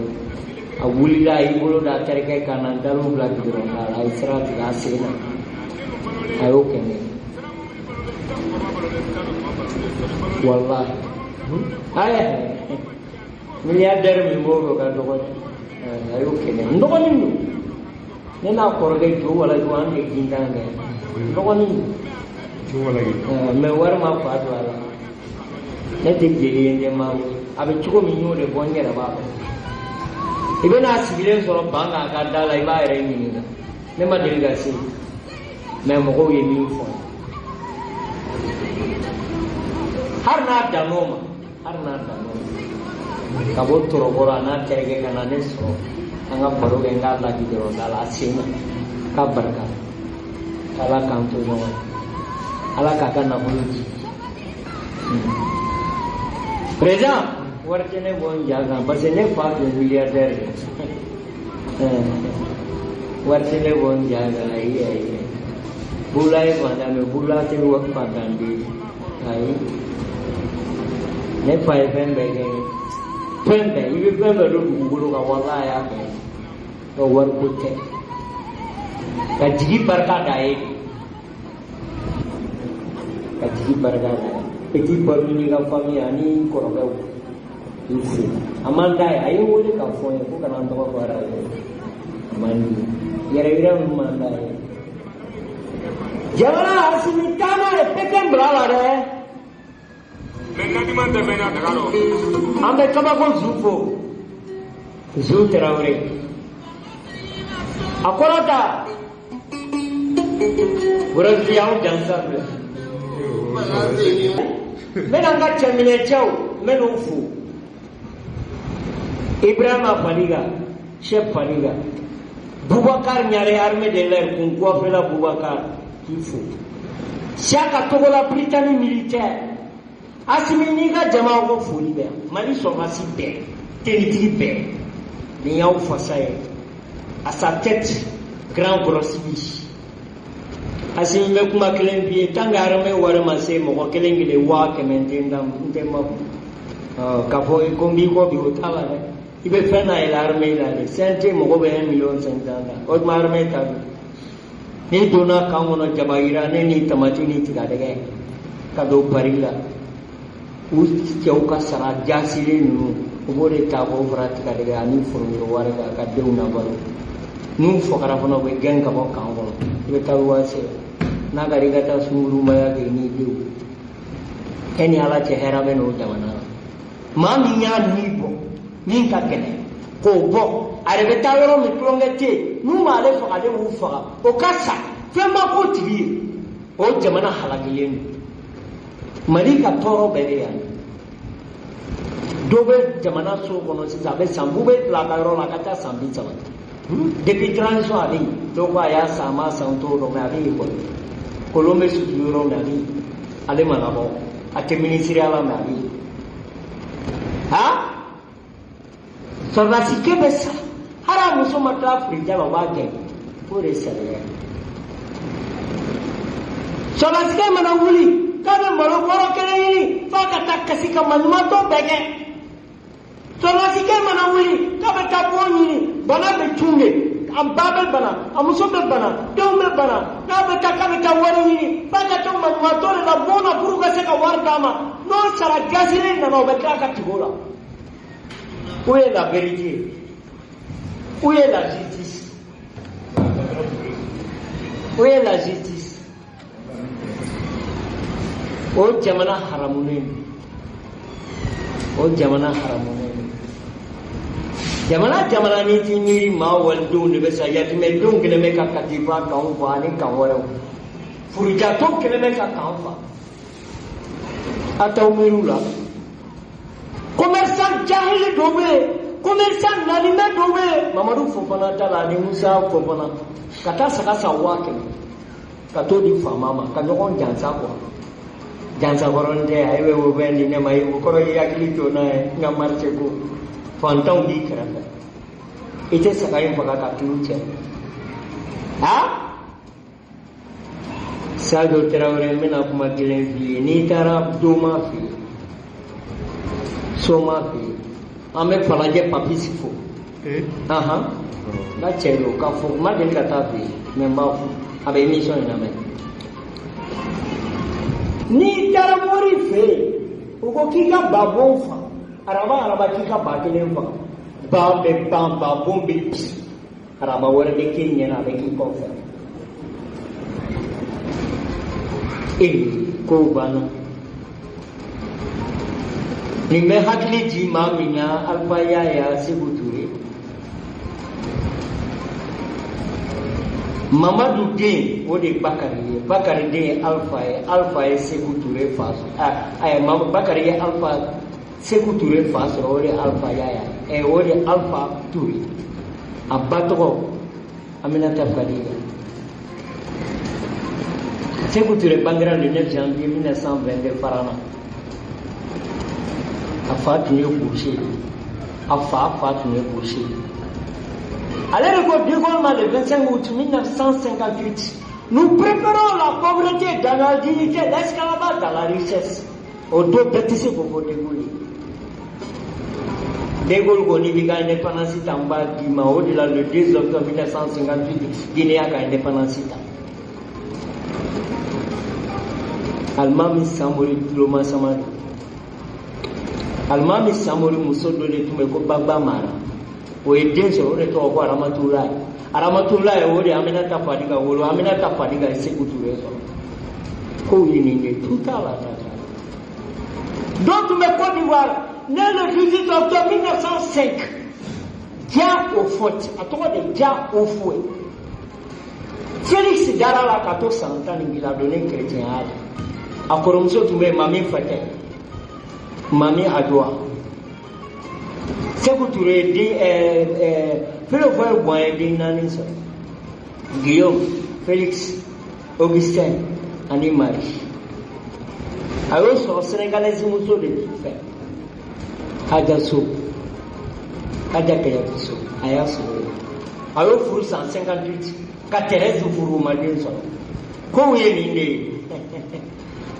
a wulila a y'i bolo da terikɛ kan na n taar'u bila gidɔrɔn da la a ye sira tigɛ a sen na a y'o kɛ ne walahi ayi milliardaire min b'o fɛ ka dɔgɔ dɛ a y'o kɛ ne n dɔgɔnin don ne n'a kɔrɔkɛ jo wala jo an de gintan kɛ n dɔgɔnin don mais wari ma fa don a la ne tɛ jeli ye n tɛ maa ye a bɛ cogo min n y'o de fɔ n yɛrɛ b'a dɔn i bɛna sigilen sɔrɔ ban k'a ka da la i b'a yɛrɛ ɲininka ne ma deli ka se mais mɔgɔw ye min fɔ hali n'a dann'o ma hali n'a dann'o ma ka bɔ Torokɔrɔ a n'a terikɛ ka na ne sɔrɔ an ka baro kɛ n k'a ladi dɔrɔn da la a sen na k'a barika Ala k'an to ɲɔgɔn ye Ala k'a ka nafolo di. Président wari tɛ ne bɔ n ja kan parce que ne fa tun ye milliardaire ye wari tɛ ne bɔ n ja kan ayi ayi Bula ye fantan mais Bula tɛ fantan den ayi ne fa ye fɛn bɛɛ kɛ fɛn bɛɛ i bɛ fɛn bɛɛ don dugukolo kan walahi a y'a kɛ nka wariko tɛ ka jigi barika da ye ka jigi barika da ye Petit Baro n'i ka famille ani kɔrɔkɛw i fo a man d'a ye a ye n wele k'a fɔ n ye ko kana n tɔgɔ fɔ arajo a man di yɛrɛ yira ninnu man d'a ye jamana Asimi taa n'a ye pɛkɛ bila la dɛ. An bɛ kabako zu fo Zu Tarawele a kɔrɔ ta Wɛrɛsi y'aw jansa filɛ. N bɛna n ka cɛminɛcɛw n bɛ n'u fo. Ibrahima Faliga, chef Faliga. Boubacar Ɲare, armée de l'air, kun coiffé la Boubacar k'i fo. Siaka Togola, Britannique militaire. Asimi n'i ka jama ko foli bɛ yan. Mali sɔrɔdasi bɛɛ, tenitigi bɛɛ. Nin y'aw fasa ye. À sa tête, grand Grossi. Asimi bɛ kuma kelen f'i ye, tant que armée wari ma se mɔgɔ kelen kelen 100 000, n tɛ n da n tɛ ma k'a fɔ ko n b'i kɔ bi, o t'a la dɛ. I bɛ fɛn na yɛlɛ armée la de. CNT mɔgɔ bɛ 1 million 500 la, o tuma armée ta don. N'i donna camp kɔnɔ, jaba yiranen ni tamati ni tigadɛgɛ ka don pari la, u cɛw ka sara jasilen ninnu, u b'o de ta k'o fara tigadɛgɛ ani foronto wari kan ka denw nabalo. N'u fagara fana, u bɛ gɛn ka bɔ camp kɔnɔ, i bɛ taa luwanse la. N'a ka di i ka taa sungurunbaya kɛ n'i denw. E ni Ala cɛ, hɛrɛ bɛ n'o jamana la. Maa min y'a ni bɔ min ka gɛlɛn k'o bɔ, a yɛrɛ bɛ taa yɔrɔ min tulonkɛ tɛ yen, n'u m'ale faga, ale b'u faga, o ka sa fɛn ma k'o tigi ye. O jamana halakilen don. Mali ka tɔɔrɔ bɛɛ bɛ yan. Dɔ bɛ jamana so kɔnɔ sisan, a bɛ san bube bila a ka yɔrɔ la, a ka taa san 30 depuis transition, a bɛ yen. Dɔw ko a y'a san, a m'a san, t'o dɔn, mais a bɛ yen kɔni. Kolon bɛ susu yɔrɔ min, a bɛ yen. Ale ma labɔ, a tɛ minisiriya la, mais a bɛ yen. Ha, sɔrɔdasikɛ bɛ sa, hali a muso ma taa firija la, o b'a gɛn k'o de ye sariya ye. Sɔrɔdasikɛ mana wuli k'a bɛ malo bɔrɔ kelen ɲini, f'a ka taa kasi ka maɲumantɔ bɛɛ kɛ. Sɔrɔdasikɛ mana wuli k'a bɛ taa bon ɲini, bana bɛ cun de, a ba bɛ bana, a muso bɛ bana, denw bɛ bana. N'a bɛ taa k'a bɛ taa wari ɲini, f'a ka to maɲumantɔ de la bon na pour ka se ka wari d'a ma. N'o sara jasiri nana, o bɛ tila ka tigɛ o la. Où est la vérité? Où est la justice? Où est la justice? O jamana haramunen don, o jamana haramunen don. Jamana jamana n'i t'i miiri, maa walidenw de bɛ sa, yatimɛdenw kɛlen bɛ ka katifa k'anw fa ani kan wɛrɛw, furujatɔw kɛlen bɛ ka k'an fa. A t'aw miiri u la. Commerçant jahili dɔ bɛ yen, commerçant nalimɛ dɔ bɛ yen, Mamadu Fofana ta la ani Musa Fofana, ka taa saga san 100 000 ka t'o di faama ma, ka ɲɔgɔn jansa kuwa. Jansa kɔrɔ tɛ a ye bɛ o fɛn di ne ma, o kɔrɔ i hakili to n'a ye. N ka marché ko fantanw b'i kɛrɛfɛ, i tɛ saga in faga ka tulu cɛ. Ha, Sadio Tarawele, n bɛna kuma kelen f'i ye. N'i taara Doma fɛ yen, Soma fɛ yen, an bɛ Falajɛ Papisi fo. Ahan, n ka cɛ don ka fo. N ma deli ka taa fɛ yen, mais n b'a fo, a bɛ émission in lamɛn. N'i taara mori fɛ yen, u ko k'i ka babon fa araba araba, k'i ka ba kelen faga, ba bɛ ban, babon bɛ bi, araba wɛrɛ bɛ k'e ɲɛna, a bɛ k'i kɔfɛ. Ee, kow banna. Nin bɛ hakili ji maa min na, Alifa Yaya Seku Ture, Mamadu den, o de ye Bakari ye. Bakari den ye Alifa ye, Alifa ye Seku Ture fa sɔrɔ. Ayi, Bakari ye Alifa Seku Ture fa sɔrɔ, o de ye Alifa Yaya ɛ, o de ye Alifa Ture. A ba tɔgɔ Aminata Fadiga. Seku Ture bangera le 9 janvier 1922 Farana. A fa tun ye boucher ye, a fa fa tun ye boucher ye. Ale de ko De Gaulle ma le 25 août 1958: "Nous préférons la pauvreté dans la dignité, l'esclavage dans la richesse." O don bɛɛ tɛ se k'o fɔ De Gaulle ye. De Gaulle ko n'i b'i ka indépendance ta, n b'a d'i ma. O de la, le 2 octobre 1958, Guinée y'a ka indépendance ta. Alimami Samori tulomasama don. Alimami Samori muso dɔ de tun bɛ ko Baba Mara, o ye den sɔrɔ, o de tɔgɔ ko Aramatulayi. Aramatulayi, o de Aminata Fadiga wolo. Aminata Fadiga ye Seku Ture sɔrɔ. Kow ye nin de, tu t'a la, ta t'a la. Dɔ tun bɛ Côte d'Ivoire, né le 18 octobre 1905, Dia Houphouët, a tɔgɔ de Dia Houphouët. Félix dara la ka to san 11 a donnen kerecɛnya la. A kɔrɔmuso tun bɛ yen, Mami Fatɛ, Mami Adoua. Sékou Touré ye den Félix Houphouët-Boigny ye den 4 sɔrɔ. Guillaume, Félix, Augustin ani Marie. A y'o sɔrɔ sénégalaise muso de fɛ. Hadja Sow, Hadja Kadiatou Sow, a y'a sɔrɔ yen. A y'o furu san 58 ka Thérèse furu, o ma den sɔrɔ. Kow ye nin de ye.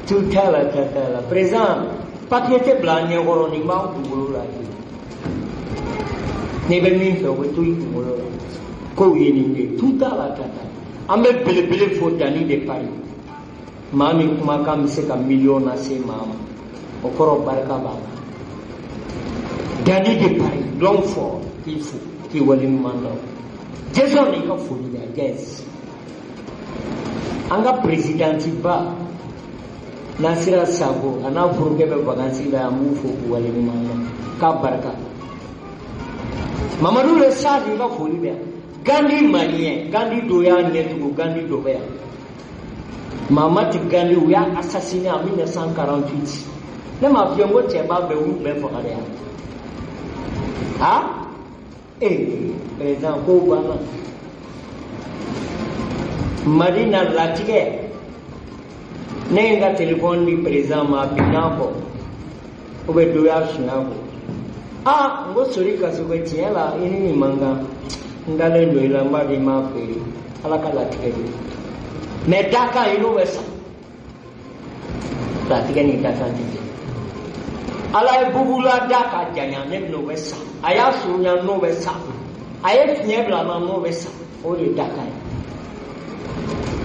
Tu t'a la, ta t'a la. Président, papier tɛ bila an ɲɛkɔrɔ, nin b'an kunkolo la de. N'i bɛ min fɛ, o bɛ to i kunkolo la. Kow ye nin de ye. Tu t'a la, ta t'a la. An bɛ belebele fo Dani de Paris. Maa min kumakan bɛ se ka miliyɔn lase maa ma, o kɔrɔ barika b'a la. Dani de Paris, l'homme fort k'i fo k'i waleɲuman dɔn. Jason i ka foli bɛ Jazz. An ka présidente ba Nasira Sago a n'a furukɛ bɛ vacances la, an b'u fo k'u waleɲuman dɔn k'a barika. Mamadu le Sadi i ka foli bɛ yan. Gandhi malien, Gandhi dɔ y'a ɲɛtugu, Gandhi dɔ bɛ yan. Mahamati Gandhi u y'a assassiné en 1948. Ne m'a f'i ye n ko cɛba bɛɛ u y'u bɛɛ faga de yan. Ha? Eh, président kow banna. Madina latigɛ, ne ye n ka téléphone di président ma, a binna kɔ ou bien dɔ y'a suɲɛ a kɔ. Ah, n ko Sori Kasoge, tiɲɛ la i ni nin man kan, n dalen don i la, n b'a dɔn i m'a feere, Ala ka latigɛ don. Mais dakan i n'o bɛ sa. Latigɛ ni dakan tɛ kelen. Ala ye bugula da ka janya ne n'o bɛ sa. A y'a surunya n'o bɛ sa. A ye fiɲɛ bila n na n'o bɛ sa. O de ye dakan ye.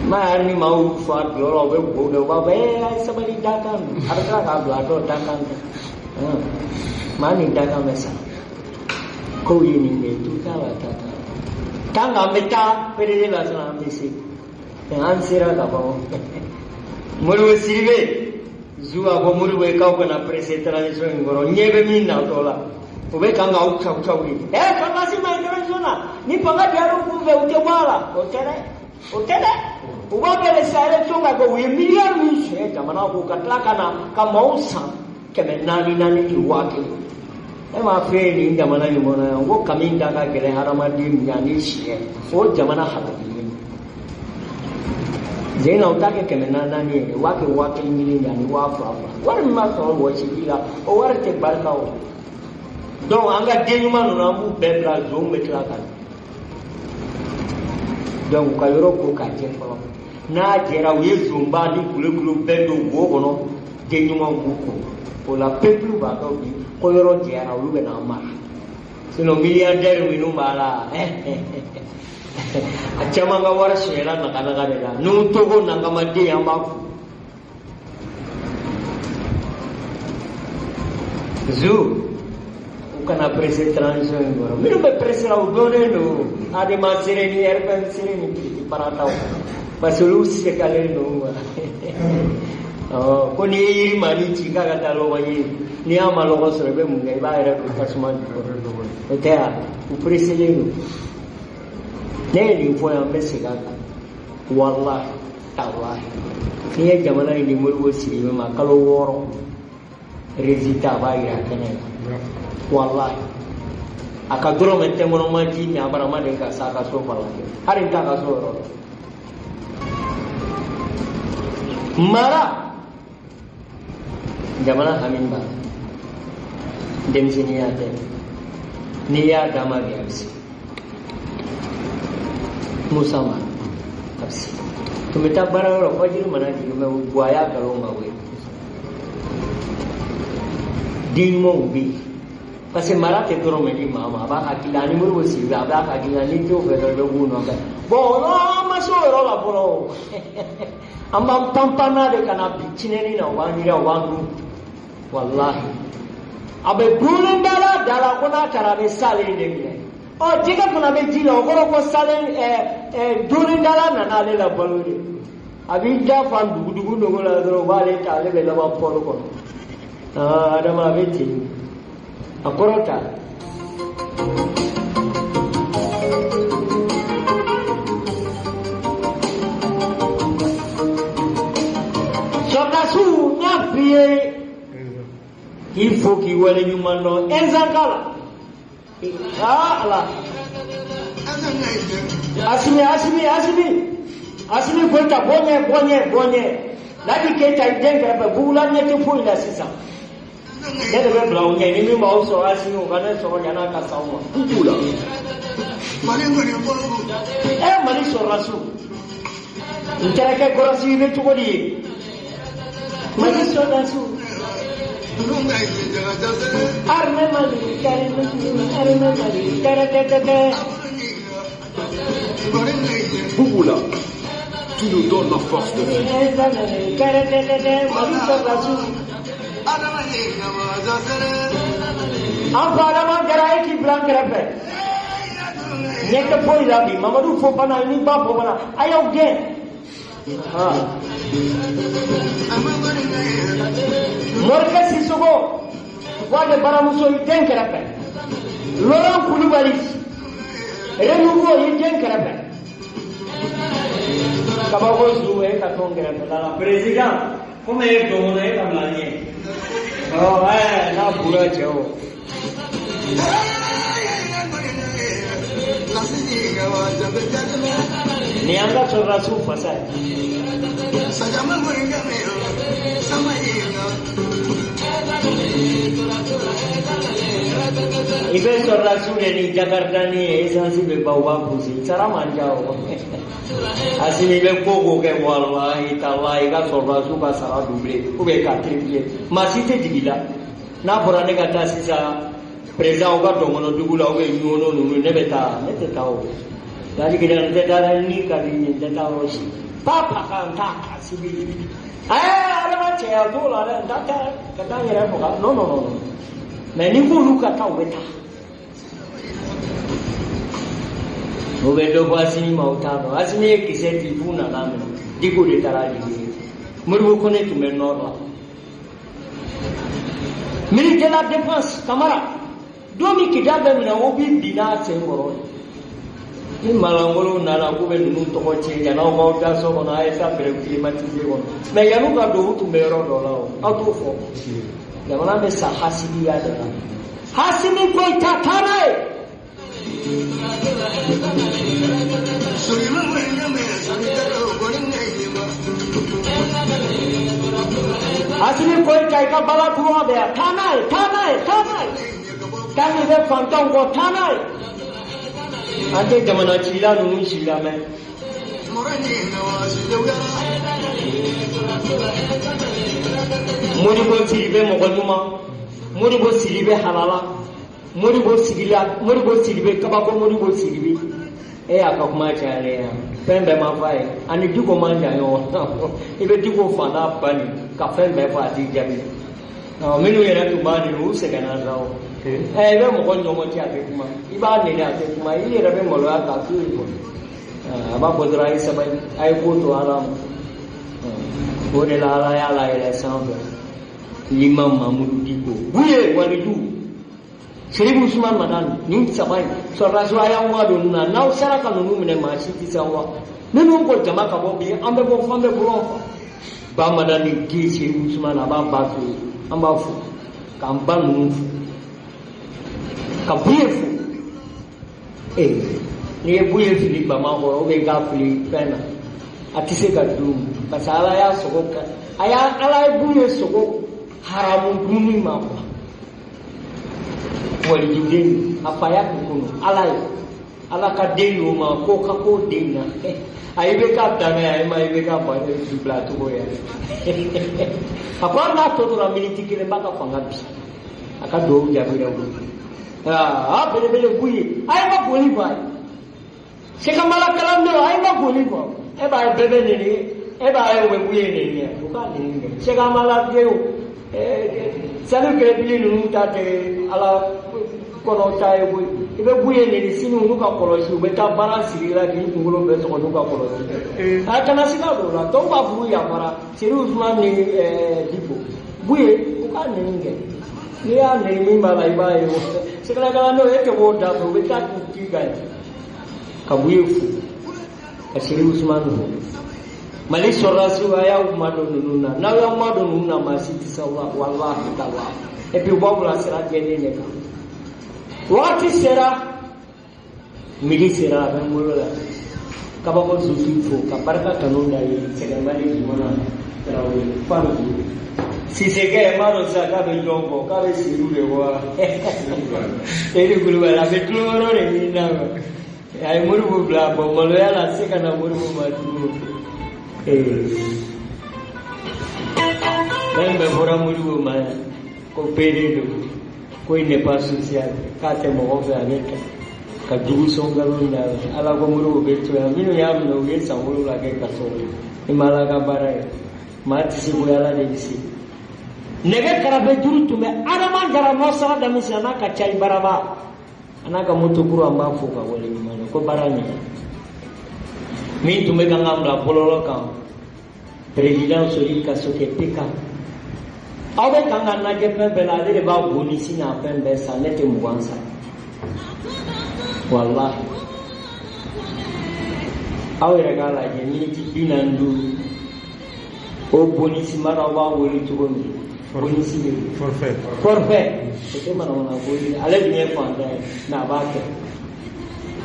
Maa yɛrɛ ni maaw fa dulɔ la, u bɛ bo kɛ, u b'a fɔ ee a ye sabali, dakan don. A bɛ tila k'a bila a dɔw dakan tɛ. Maa ni dakan bɛ sa. Kow ye nin de ye, tu t'a la, ta t'a la. Tant qu'an bɛ taa PDG la sisan, an bɛ se. An sera ka ban. Modibo Sidibe, Zu a ko Modibo ye k'aw kana pressé transition in kɔrɔ, ɲɛ bɛ min natɔ la. U bɛ kan k'aw caw caw de. Ɛ sɔrɔdasi ma ɲi transition na, ni fanga diyara u kun fɛ, u tɛ bɔ a la. O tɛ dɛ. O tɛ dɛ. U b'a bɛɛ de sa élection ka kɛ, u ye miliyari min suɲɛ jamana ko ka tila ka na ka maaw san 400 naani ni 1000. Ne m'a f'e ye nin jamana in kɔnɔ yan ko kami da ka gɛlɛn hadamaden min ani siɲɛ, o jamana halakilen. Zen na u t'a kɛ 400 ye, u b'a kɛ 1000 kelen de ani 2000 fila. Wari min b'a sɔrɔ wɔsiji la, o wari tɛ barika o. Donc an ka den ɲuman ninnu, an b'u bɛɛ bila, zonw bɛ tila ka na. Donc u ka yɔrɔ ko k'a jɛ fɔlɔ. N'a jɛra, u ye zonba ni kulekulu bɛɛ don wo kɔnɔ, den ɲumanw b'u kɔ. O la peuple b'a dɔn bi ko yɔrɔ jɛra, olu bɛ n'an mara. Sinon milliardaire minnu b'a la, a caman ka wari sonyɛla naganaga de la. N'u togo nangamaden, an b'a fo. Zu, u kana pressé transition in kɔrɔ. Minnu bɛ pressé la, u dɔnnen don. Adema Sere ni RPM Sere ni Kiriki Parataw. Parce que olu segalen don quoi. Ko n'i ye yiri maa ci k'a ka taa lɔgɔ ɲini, n'i y'a ma lɔgɔ sɔrɔ, i bɛ mun kɛ? I b'a yɛrɛ don tasuma jukɔrɔ. O tɛ yan, u pressélen don. Ne ye nin fɔ yan, n bɛ segin a kan. Walahi, talahi. N'i ye jamana in di Modibo Sidibe ma kalo 6, résultat a b'a yira kɛnɛ kan. Walahi. A ka dɔrɔmɛ tɛnkɔnɔma ji min a bara ma deli ka s'a ka so fana. Hali n t'a ka so yɔrɔ la. Mara jamana hami b'a la. Denmisɛnninya tɛ. N'i y'a d'a ma bi, a bɛ se. Musa ma a bɛ se. Tun bɛ taa baara yɔrɔ fajiri mana jigin mɛ u a y'a nkalon ma koyi. Den ɲumanw bɛ yen. Parce que mara tɛ dɔrɔmɛ di maa ma, a b'a hakili la ani Modibo Sidibe, a b'a hakili la, n'i t'o fɛ dɔrɔn i bɛ b'u nɔfɛ. Bon, an ma se o yɔrɔ la fɔlɔ o. An b'an panpan n'a de ka na bi tiɲɛni na, u b'an yira, u b'an dun. Walahi. A bɛ dunnen da la da la ko n'a taara a bɛ salen de minɛ. Ɔ jɛgɛ fana bɛ ji la, o kɔrɔ ko salen dunnen da la nana ale la balo de. A b'i da fan dugudugu dogo la dɔrɔn, u b'ale ta, ale bɛ laban pɔli kɔnɔ. Aa Adama a bɛ ten. A kɔrɔ ta. Buye k'i fo k'i wale ɲuman dɔn ɛnzanka la aa Ala Asimi Asimi Asimi Asimi Goyita bɔ ɲɛ bɔ ɲɛ bɔ ɲɛ Ladi Keyita i den kɛrɛfɛ bugula ɲɛ tɛ foyi la sisan ne de bɛ bila aw ɲɛ ni min b'aw sɔrɔ Asimi o ka ne sɔrɔ yan'a ka s'aw ma. Bugula. Ɛ Mali sɔrɔdasiw n terikɛ Gɔrɔsi i bɛ cogo di ye Mali sɔrɔdasiw armée Mali armée Mali tɛrɛtɛtɛtɛ. Bouboula, tu nous donnes la force de vivre. Mali sɔrɔdasiw an fa Adama Jara e k'i bila n kɛrɛfɛ ɲɛ tɛ foyi la bi Mamadu Fofana ni ba Fofana a y'aw gɛn. Morikɛ Sisoko voix de baramuso i den kɛrɛfɛ Laurent Kulubali Renouveau i den kɛrɛfɛ kabako zu e ka to n kɛrɛfɛla la président komi e don kɔnɔ e ka bila ɲɛ ɔ ɛɛ n'a bura cɛ o. Nin y'an ka sɔrɔdasiw fasa ye. I bɛ sɔrɔdasiw de ni jakarida ni ye esansi bɛ ban u b'a gosi sara man ca o. Asimi bɛ ko ko kɛ walahi talahi i ka sɔrɔdasiw ka sara doubler ou bien ka tripler maa si tɛ jigin i la n'a fɔra ne ka taa sisan président u ka dɔnkɔnɔ dugu la ou bien ɲɔnɔ ninnu ne bɛ taa ne tɛ taa o ladigida n tɛ taa dɛ ni ka di n ye n tɛ taa yɔrɔ si papa ka n ta ka sigi ɛɛ adama cɛya t'o la dɛ n ta taa ka taa n yɛrɛ faga non non non mais n'i k'olu ka taa u bɛ taa o bɛ dɔ bɔ Asimi ma o t'a dɔn Asimi ye kisɛ ci f'u nana minɛ Diko de taara jigin Modibo Kone tun bɛ nord la ministre de la défense Kamara don min Kidal bɛ minɛ o b'i bin n'a sen kɔrɔ ni malangolow nana k'u bɛ ninnu tɔgɔ tiɲɛ yan'aw k'aw da so kɔnɔ a ye taa bɛrɛ climatisé kɔnɔ mais yan'u ka don u tun bɛ yɔrɔ dɔ la o aw t'o fɔ jamana bɛ sa hasidiya de la Asimi Goyita taa n'a ye. Asimi Goyita i ka bala kura bɛ yan taa n'a ye taa n'a ye taa n'a ye taa n'i bɛ fantanw kɔ taa n'a ye an tɛ jamana cila ninnu si lamɛn. Modibo Sidibe mɔgɔ ɲuman Modibo Sidibe halala Modibo sigila Modibo Sidibe kabako Modibo Sidibe e y'a ka kuma cayalen ye fɛn bɛɛ ma f'a ye ani Diko man jan ɲɔgɔn na i bɛ Diko fa n'a ba nin ka fɛn bɛɛ fɔ a t'i jaabi minnu yɛrɛ tun b'a neni u sɛgɛnna sa o ɛ i bɛ mɔgɔ ɲɔgɔn cɛ a tɛ kuma i b'a neni a tɛ kuma i yɛrɛ bɛ maloya k'a to yen kɔni a b'a fɔ dɔrɔn a ye sabali a ye ko to Ala ma o de la Ala y'a layɛlɛ sanfɛ l'imam Mamudu Diko Buye waliju Serifu Usman Madani nin saba in sɔrɔdasiw a y'aw ma don ninnu na n'aw sera ka ninnu minɛ maa si tɛ se aw ma minnu ko jama ka bɔ bi an bɛ bɔ f'an bɛ bɔlɔn fa ba Madani den Serifu Usman a b'a ba fɛ yen an b'a fo k'an ba ninnu fo ka Buye fo ee n'i ye Buye fili bama kɔrɔ ou bien k'a fili fɛn na a tɛ se ka dun parce que Ala y'a sogo ka a y'a Ala ye Buye sogo haramu dunni ma quoi walijuden a fa y'a k'u kɔnɔ Ala ye Ala ka den y'o ma ko ka ko den na a i bɛ k'a danna ye a ma i bɛ k'a ba bila cogo ye a ko hali n'a tɔ tora miniti kelen b'a ka fanga bi a ka duwawu jaabira o aa belebele Buye a ye ma boli fɔ a ye Sekamala kalandenw a ye ma boli fɔ e b'a ye bɛɛ bɛ neni e b'a ye u bɛ Buye neni yɛ u k'a neni kɛ Sekamala denw sanu kɛlɛbili ninnu ta tɛ Ala kɔnɔ ta ye koyi i bɛ Buye neni sini olu ka kɔlɔsi u bɛ taa baara sigi la k'i kunkolo bɛɛ sɔgɔ n'u ka kɔlɔsi a kana siga don o la tɔw b'a fɔ k'u yafara Serifu Usman ni Diko Buye u k'a neni kɛ n'i y'a neni min b'a la i b'a ye o sɛgɛnɛkalandenw e tɛ k'o da fɛ u bɛ taa k'u k'i kan ye ka Buye fo ka Serifu Usman fo Mali sɔrɔdasiw a y'aw madon ninnu na, n'aw y'aw madon ninnu na, maa si tɛ se aw la, walahi tala. Et puis u b'aw bila sira jɛlen de kan. Wagati sera, midi sera, a bɛ n bolo la. Kabako zuzu fo ka barika kanu da ye sɛgɛnbali jumɛn Tarawele Fanu Sisekɛ, n b'a dɔn sisan k'a bɛ jɔn kɔ, k'a bɛ Seydou de kɔ wa? Seydou Kulubali, a bɛ tulo wɛrɛ de ɲini na quoi. A ye Modibo bila bɔn maloya la, a tɛ se ka na Modibo ma tugun. Fɛn bɛɛ fɔra Modibo ma yan ko pédé don, ko il n'est pas social, k'a tɛ mɔgɔ fɛ, a bɛ ta ka jugu sɔn nkalon da la. Ala ko Modibo bɛ to yan, minnu y'a minɛ u ye san 7 kɛ kaso la. I ma Ala ka baara ye, maa tɛ se ko Ala de bɛ se. Nɛgɛ karafe juru tun bɛ Adama Jara Nɔsara Damisi a n'a ka cayi baraba a n'a ka moto kuru, an b'a fo ka wale ɲuman dɔn ko baara ɲɛna. Min tun bɛ kan ka bila bɔlɔlɔ kan, président Sori Kasoke PK, aw bɛ kan ka lajɛ fɛn bɛɛ la, ale de b'a bonisi n'a fɛn bɛɛ san, ne tɛ 20 san, walahi. Aw yɛrɛ k'a lajɛ miniti 45, o bonisi ma dɔn aw b'a wele cogo min, bonisi de don. Forfait. Forfait, o tɛ manamana ko ye, ale dun ye fantan ye, mais a b'a kɛ,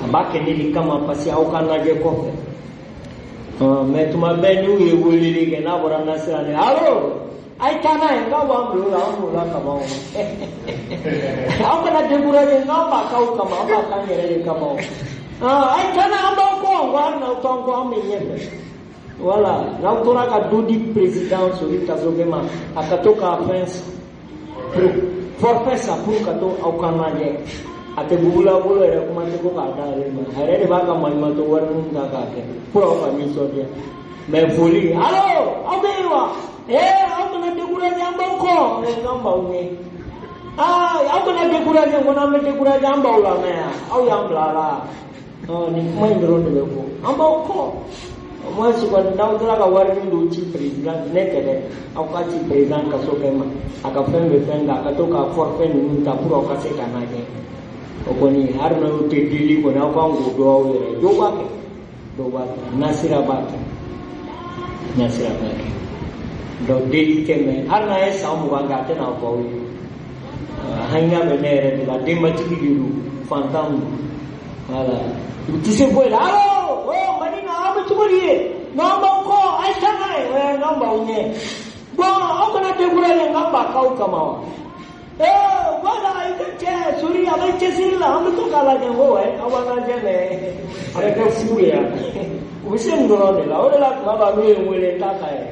a b'a kɛ ne de kama, parce que aw ka lajɛ kɔfɛ. Mais tuma bɛɛ n'u ye weleli kɛ, n'a bɔra nasira ni allo, a ye taa n'a ye, k'aw b'an bila o la, an b'o la kaban o. Aw kana décourager, n'aw b'a k'aw kama, an b'a k'an yɛrɛ de kama o. A ye taa n'a ye, an b'aw kɔ, ko hali n'aw t'an kɔ, an bɛ ɲɛfɛ. Voilà, n'aw tora ka du di président Sori Kasoke ma, a ka to k'a fɛn san, pour forfait san pour ka to aw kan lajɛ. A tɛ bugula bolo yɛrɛ, kuma tɛ ko k'a d'ale ma, a yɛrɛ de b'a ka maɲumantɔ wari min ta k'a kɛ pour aw ka nisɔndiya. Mais foli, allo, aw bɛ yen wa? Aw kana décourager, an b'aw kɔ, n'an b'aw ɲɛ. Aw kana décourager, ko n'an bɛ décourager, an b'aw lamɛn yan, aw y'an bila a la. Nin kuma in dɔrɔn de bɛ fɔ, an b'aw kɔ. Au moins kɔni, n'aw tora ka wari min don ci président, ne tɛ dɛ, aw ka ci président Kasoke ma, a ka fɛn bɛ fɛn kan, a ka to ka forfait ninnu ta pour aw ka se ka n'a kɛ. O kɔni, hali n'aw tɛ deli kɔni, aw kan k'o dɔn aw yɛrɛ. Dɔw b'a kɛ, dɔw b'a kɛ, nasira b'a kɛ, nasira b'a kɛ. Donc deli tɛ, mɛ hali n'a ye san 20 kɛ, a tɛna fɔ aw ye. Hanya bɛ ne yɛrɛ de la, denbatigi de don, fantan don, voilà, u tɛ se foyi la. Allo, oh Madina, aw bɛ cogo di ye? N'an b'aw kɔ, a ye taa n'a ye, n'an b'aw ɲɛ. Bon, aw kana décourager, n'an b'a k'aw kama wa? Voilà, i ka cɛ Sori, a bɛ cɛsiri la, an bɛ to k'a lajɛ, n ko wɛ, aw b'an lajɛ, mɛ a bɛ kɛ fu ye yan. U bɛ se nin dɔrɔn de la, o de la tuma dɔ n'u ye n wele, n t'a ta yɛrɛ.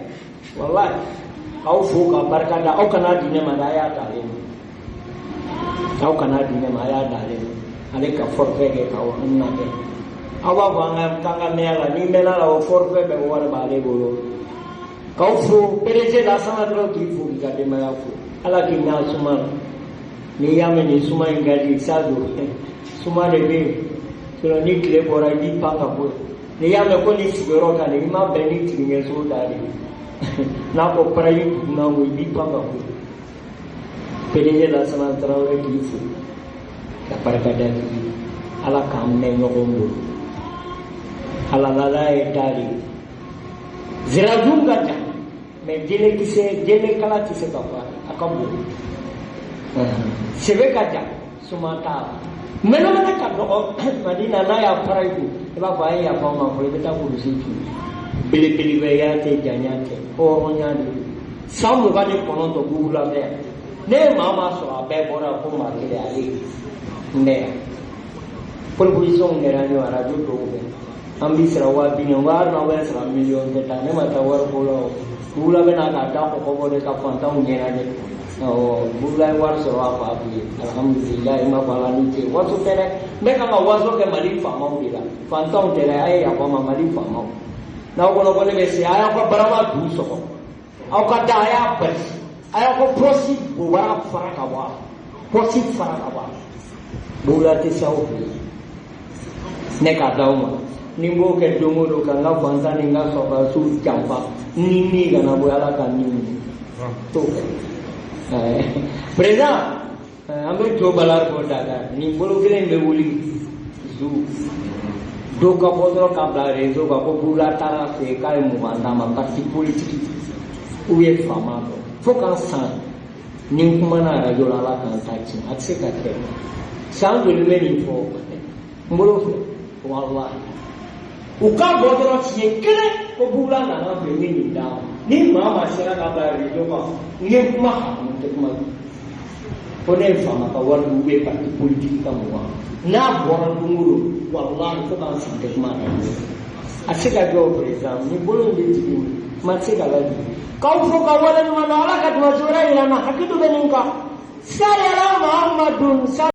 Walahi, k'aw fo ka barika da, aw kana di ne ma dɛ, a y'a d'ale ma. Aw kana di ne ma, a y'a d'ale ma. Ale ka forfait kɛ k'aw na kɛ. Aw b'a fɔ an ka k'an ka mɛn a la, ni mɛnna la, o forfait bɛɛ wari b'ale bolo. K'aw fo PDG Lasana dɔrɔn k'i fo k'i ka denbaya fo. Ala k'i mɛn a suma la. N'i y'a mɛn nin suma in ka di, sa don. Suma de bɛ yen. Sinon ni tile bɔra, i b'i pan ka bɔ yen. N'i y'a mɛn ko nin sigiyɔrɔ ka di, i ma bɛn ni tigiɲɛso da de ye. N'a ko parayi duguma ko, i b'i pan ka bɔ yen. PDG Lasana Tarawele k'i fo ka barika da k'i ye. Ala k'an mɛn ɲɔgɔn bolo. Halalala ye da de ye. Zirajun ka jan, mais jelekisɛ jelekala tɛ se ka fɔ a ka bon. Sɛbɛ ka jan, suma t'a la. Mɛnɛmɛnɛ ka dɔgɔ, Madina n'a y'a fara i kun, i b'a fɔ a ye yafa n ma fɔlɔ, i bɛ taa kurusi tu. Belebelebaya tɛ, janya tɛ, hɔrɔnya de don. San 29 bugula bɛ yan. Ne ye maa maa sɔrɔ, a bɛɛ bɔra ko maa kelen ale n bɛ yan. Proposition kɛra n ye arajo dɔw fɛ. An b'i sara 40 000, n ko hali n'aw bɛ sara miliyɔn tɛ taa, ne ma taa wari ko la o. Bugula bɛ na k'a da kɔkɔ bɔ de ka fantanw ɲɛnajɛ. Awɔ, Bugula ye wari sɔrɔ a fa bi ye. Alhamdulilayi, n b'a fɔ Ala ni ce. Waso tɛ dɛ, n bɛ kan ka waso kɛ Mali faamaw de la. Fantanw tɛ dɛ, a ye yafa n ma, Mali faamaw. N'aw kɔnɔ ko ne bɛ se, a y'aw ka barama du sɔgɔ. Aw ka da, a y'a bali. A y'aw ka pɔsi bobara fara ka bɔ a la. Pɔsi fara ka bɔ a la. Bugula tɛ se aw fɛ yen. Ne k'a d'aw ma. Ni n b'o kɛ don o don ka n ka fantan ni n ka sɔrɔdasiw janfa, ni min kana bɔ, Ala ka min minɛ. T'o kɛ. Président, an bɛ to balari bɔ Dakar, nin bolo kelen bɛ wuli zu. Dɔw ka bɔ dɔrɔn k'a bila réseau kan ko Bula taara fɛ yen k'a ye 20 d'a ma, parti politique ou bien faama dɔ. Fo k'an san ni n kumana arajo la, Ala k'an ta tiɲɛ. A tɛ se ka kɛ. San joli bɛ nin fɔ n bolo filɛ, walahi. U ka bɔ dɔrɔn siɲɛ kelen ko Bula nana fɛ, n ye nin d'a ma. Ni maa maa sera k'a bila réseau kan, n ye kuma haramu tɛ kuma ko ne ye faama ka wari dun ou bien parti politique ka 20. N'a bɔra don o don, walahi, fo k'an sigi tɛ kuma kan. A tɛ se ka kɛ o. Président, ni bolo in bɛ jigin, kuma tɛ se ka lajigin. K'aw fo ka wale ɲuman dɔn. Ala ka tɛmɛ wɛrɛ yira n na. Hakili bɛ nin kan. Sayala Muhammadun.